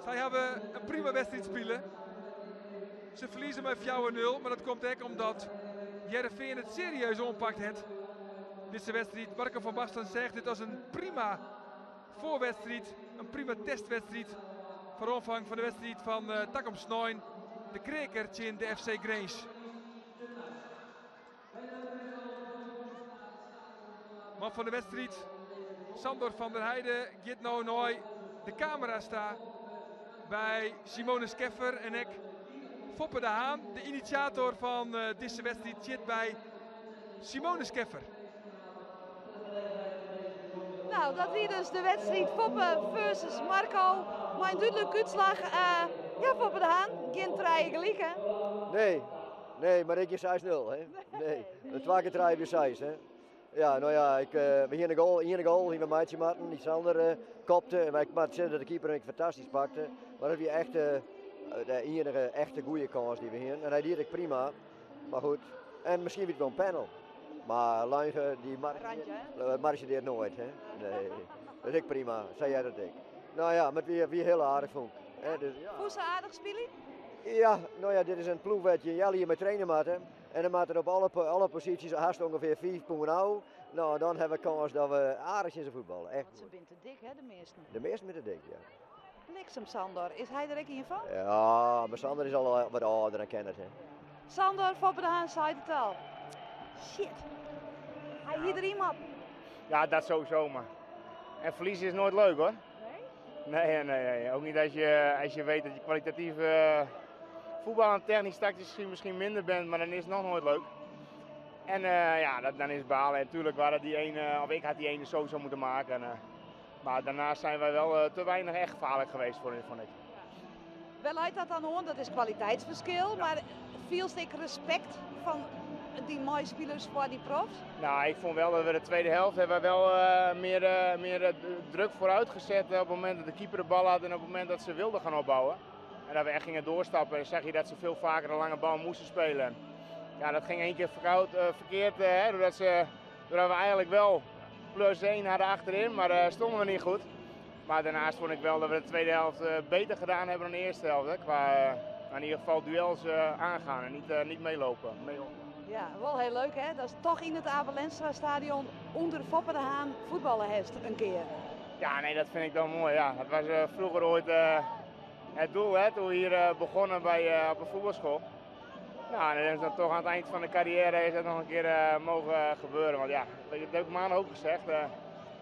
Sy hawwe in prima wedstriid spile. Se ferlieze mei 4-0, mar dat komt ek omdat Hearrenfean it serieus oanpakt hat. Dizze wedstriid, Marco van Basten seach dit as in prima foarwedstriid, in prima testwedstriid foar oanfang fan de wedstriid fan uh, takom snein. De Kreaker tsjin de FC Grins. Man fan de wedstriid, Sandor van der Heide, giet no nei de kamera's ta by Simone Skeffer en ek Foppe de Haan, de initiator fan eh, dizze wedstriid, sit by Simone Skeffer. Nou, dat wie dus de wedstriid Foppe versus Marco. Mei in dúdlike útslach. Uh, ja, Foppe de Haan, gjin trije gelyk, hè? Nee, nee, mar ek gjin 6-0, hè? Nee, de twa kear trije wie seis, hè? Ja, no ja, ik, uh, we hiene goal, iene goal hiene we meitsje moatten. Dy Sander uh, kopte. En ik moat sizze dat de keeper him fantastysk pakte. Mar dat wie echt uh, de iennige echte goede kâns dy't we hiene. En hy die it ek prima. Mar goed. En miskien wie it wol in panel. Mar Luinge, dy margeert noait. Hè? Nee, dat is ek prima. Sa heart it ek. No ja, mar it wie, wie hiel aardich fûn ik. Hè, dus, ja. Fûnst aardich spyljen? Ja, no ja, dit is in ploech wêr't je in healjier mei traine moatte. En dan moat der op alle, alle posysjes hast ûngefear 5 pûn ôf. No, dan hawwe we kâns dat we aardich tsjin se fuotballe. Echt Want se binne te dik, hè, de measten? De measten binne te dik, ja. Bliksem Sandor, is hy der ek ien fan? Ja, mar Sander is al wat âlder en ken it. Hè. Sandor Foppe de Haan seit it al. Shit. Hy hie der yn moatten. Ja, dat sowieso, maar. En verliezen is nooit leuk hoor. Nee? Nee, nee, nee. Ook niet als je, als je weet dat je kwalitatief uh, voetbal en technisch tactisch misschien, misschien minder bent, maar dan is het nog nooit leuk. En uh, ja, dat, dan is het balen. En natuurlijk waren die ene, of ik had die ene sowieso moeten maken. En, uh, maar daarnaast zijn wij wel uh, te weinig echt gevaarlijk geweest voor vond ik. Wêr leit dat dan oan? Dat is kwaliteitsferskil, ja. Mar fielst ek respekt fan dy meispilers foar dy profs? Nou, ik vond wel dat we de tweede helft hebben we wel uh, meer, uh, meer uh, druk vooruit gezet op het moment dat de keeper de bal had en op het moment dat ze wilden gaan opbouwen. En dat we echt gingen doorstappen en zag je dat ze veel vaker een lange bal moesten spelen. Ja, dat ging één keer verkoud, verkeerd, hè, doordat, ze, doordat we eigenlijk wel plus 1 hadden achterin, maar stonden we niet goed. Maar daarnaast vond ik wel dat we de tweede helft beter gedaan hebben dan de eerste helft. Hè, qua in ieder geval duels aangaan en niet, niet meelopen. Ja, wel heel leuk hè. Dat is toch yn it Abe Lenstra stadion ûnder Foppe de Haan fuotballe hast in kear. Ja, nee, dat vind ik dan mooi. Ja. Dat was uh, vroeger ooit uh, het doel, hè, toen we hier uh, begonnen bij, op de voetbalschool. Nou, en dan is dat toch aan het eind van de carrière is dat nog een keer mogen gebeuren. Want ja, dat heb ik maandag ook gezegd.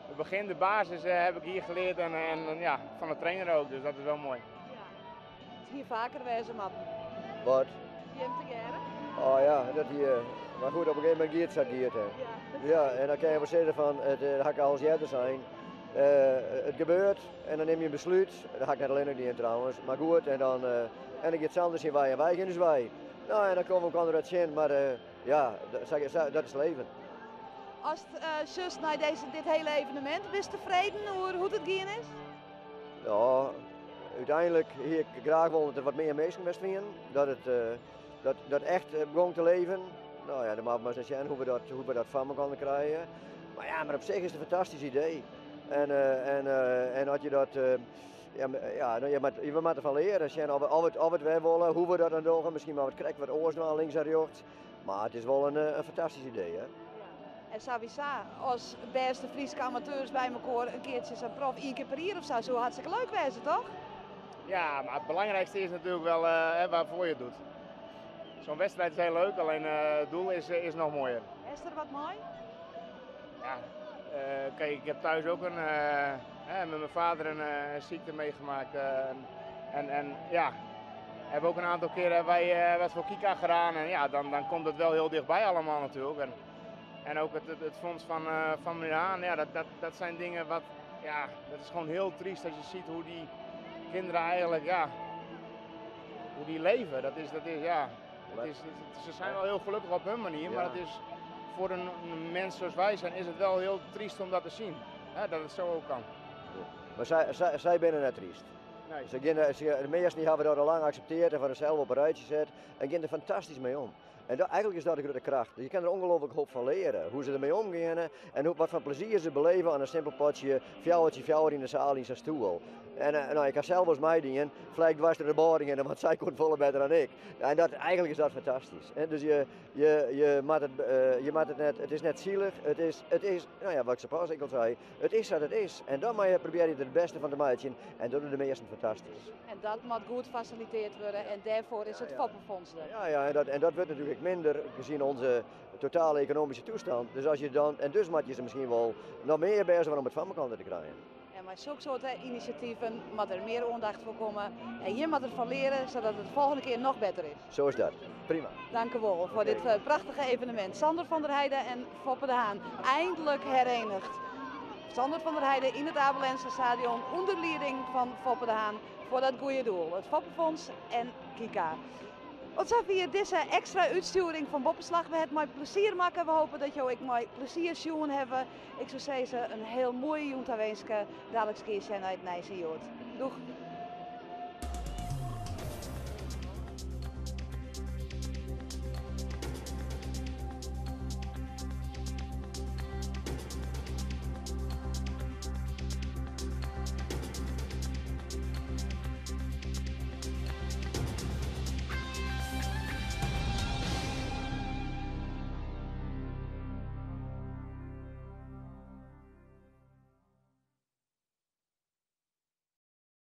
het begin, de basis heb ik hier geleerd en, en ja, van de trainer ook. Dus dat is wel mooi. Ja. It hie faker wêze moatten. Wat? Jim tegearre. Oh ja, dat hier. Mar goed, op in gegeven momint giet it sa't it giet. Hè. Ja. Ja, en dan kinne je wol sizze fan, it uh, ha ik al earder sein. Uh, it gebeurt en dan nimme je in beslút. Dat ha ik net allinnich dien trouwens. Mar goed, en dan, uh, en dan giet Sander syn wei en wy gean ús wei. No, en dan komme we elkoar wer tsjin, mar uh, ja, dat, dat is leven. Ast uh, sjochst nei dizze, dit hiele evenemint, bist tefreden oer hoe't it gien is? Ja, úteinlik hie ik graach wollen dat der wat mear minsken west wienen. Dat it uh, dat, dat echt begûn te leven. No ja, dan moatte we mar ris sjen hoe't we dat, hoe't we dat foar elkoar krije. Mar ja, mar op sich is it in fantastysk idee. En, uh, en, uh, en as je dat, uh, Ja, ja, no, je moat, we moatte fan leare, sjen oft we, oft we, oft we it wer wolle, hoe we dat dan dogge. Miskien moatte we it krekt wat oars dwaan, links en rjochts. Mar it is wol in, in fantastysk idee, hè. En sawiesa, as bêste Fryske amateurs by mekoar in keartsje sa'n proef ien kear per jier of sa, soe hartstikke leuk wêze, toch? Ja, maar het belangrijkste is natuurlijk wel uh, waarvoor je het doet. Zo'n wedstrijd is heel leuk, alleen uh, het doel is, is nog mooier. Is er wat mooi? Ja, uh, kijk, ik heb thuis ook een, met mijn vader een, een ziekte meegemaakt. en, en ja, hebben ook een aantal keren wij wat voor Kika gedaan. En ja, dan, dan komt het wel heel dichtbij allemaal natuurlijk. En, en ook het, het, het fonds van, van meneer Haan, ja, dat, dat, dat zijn dingen wat, ja, dat is gewoon heel triest als je ziet hoe die kinderen eigenlijk, ja, hoe die leven. Dat is, dat is, ja, het is, het, ze zijn wel heel gelukkig op hun manier, maar het is voor een, een mens zoals wij zijn, is het wel heel triest om dat te zien. Hè, dat het zo ook kan. Maar zij, zij, zij binnen net triest. Nee. Ze gaan, ze, de meesten die hebben dat al lang geaccepteerd en van zichzelf op een rijtje gezet en gaan er fantastisch mee om. En dat, eigenlijk is dat de grote kracht. Je kan er ongelooflijk hoop van leren. Hoe ze ermee omgaan en hoe, wat voor plezier ze beleven aan een simpel potje, fjouwertje, fjouwer in de zaal in zijn stoel. En uh, nou, ik kan zelf als mij dingen, vlijk dwars door de boarding en want zij kon volle beter dan ik. En dat, eigenlijk is dat fantastisch. En dus je, je, je, maakt het, uh, je maakt het net, het is net zielig, het is, het is, nou ja, wat ik zo pas ik al zei, het is wat het is. En dan maar je probeer je er het beste van te maken en dat doen de meesten fantastisch. En dat moet goed gefaciliteerd worden en daarvoor is het Foppefonds er. Ja, ja en, dat, en dat wordt natuurlijk minder gezien onze totale economische toestand. Dus als je dan, en dus moet je ze misschien wel nog meer bezig om het van elkaar te krijgen. En mei zulke soort inisjativen moat der mear oandacht foar komme. En hjir moat der fan leare, sadat it de folgjende kear noch better is. Zo is dat. Prima. Dank u wel foar dit prachtige evenemint. Sander van der Heijden en Foppe de Haan, eindelijk herenigd. Sander van der Heijden yn it Abe Lenstra Stadion ûnder lieding fan Foppe de Haan foar dat goede doel. It Foppefonds en Kika. Oant safier dizze ekstra útstjoering fan Boppeslach. We hawwe it mei plezier makke. We hoopje dat jo ek mei plezier sjoen hawwe. Ik soe sizze in hiel moaie jûn tawinske. Daliks kear sjen nei It Nijs yn Hjoed. Doeg!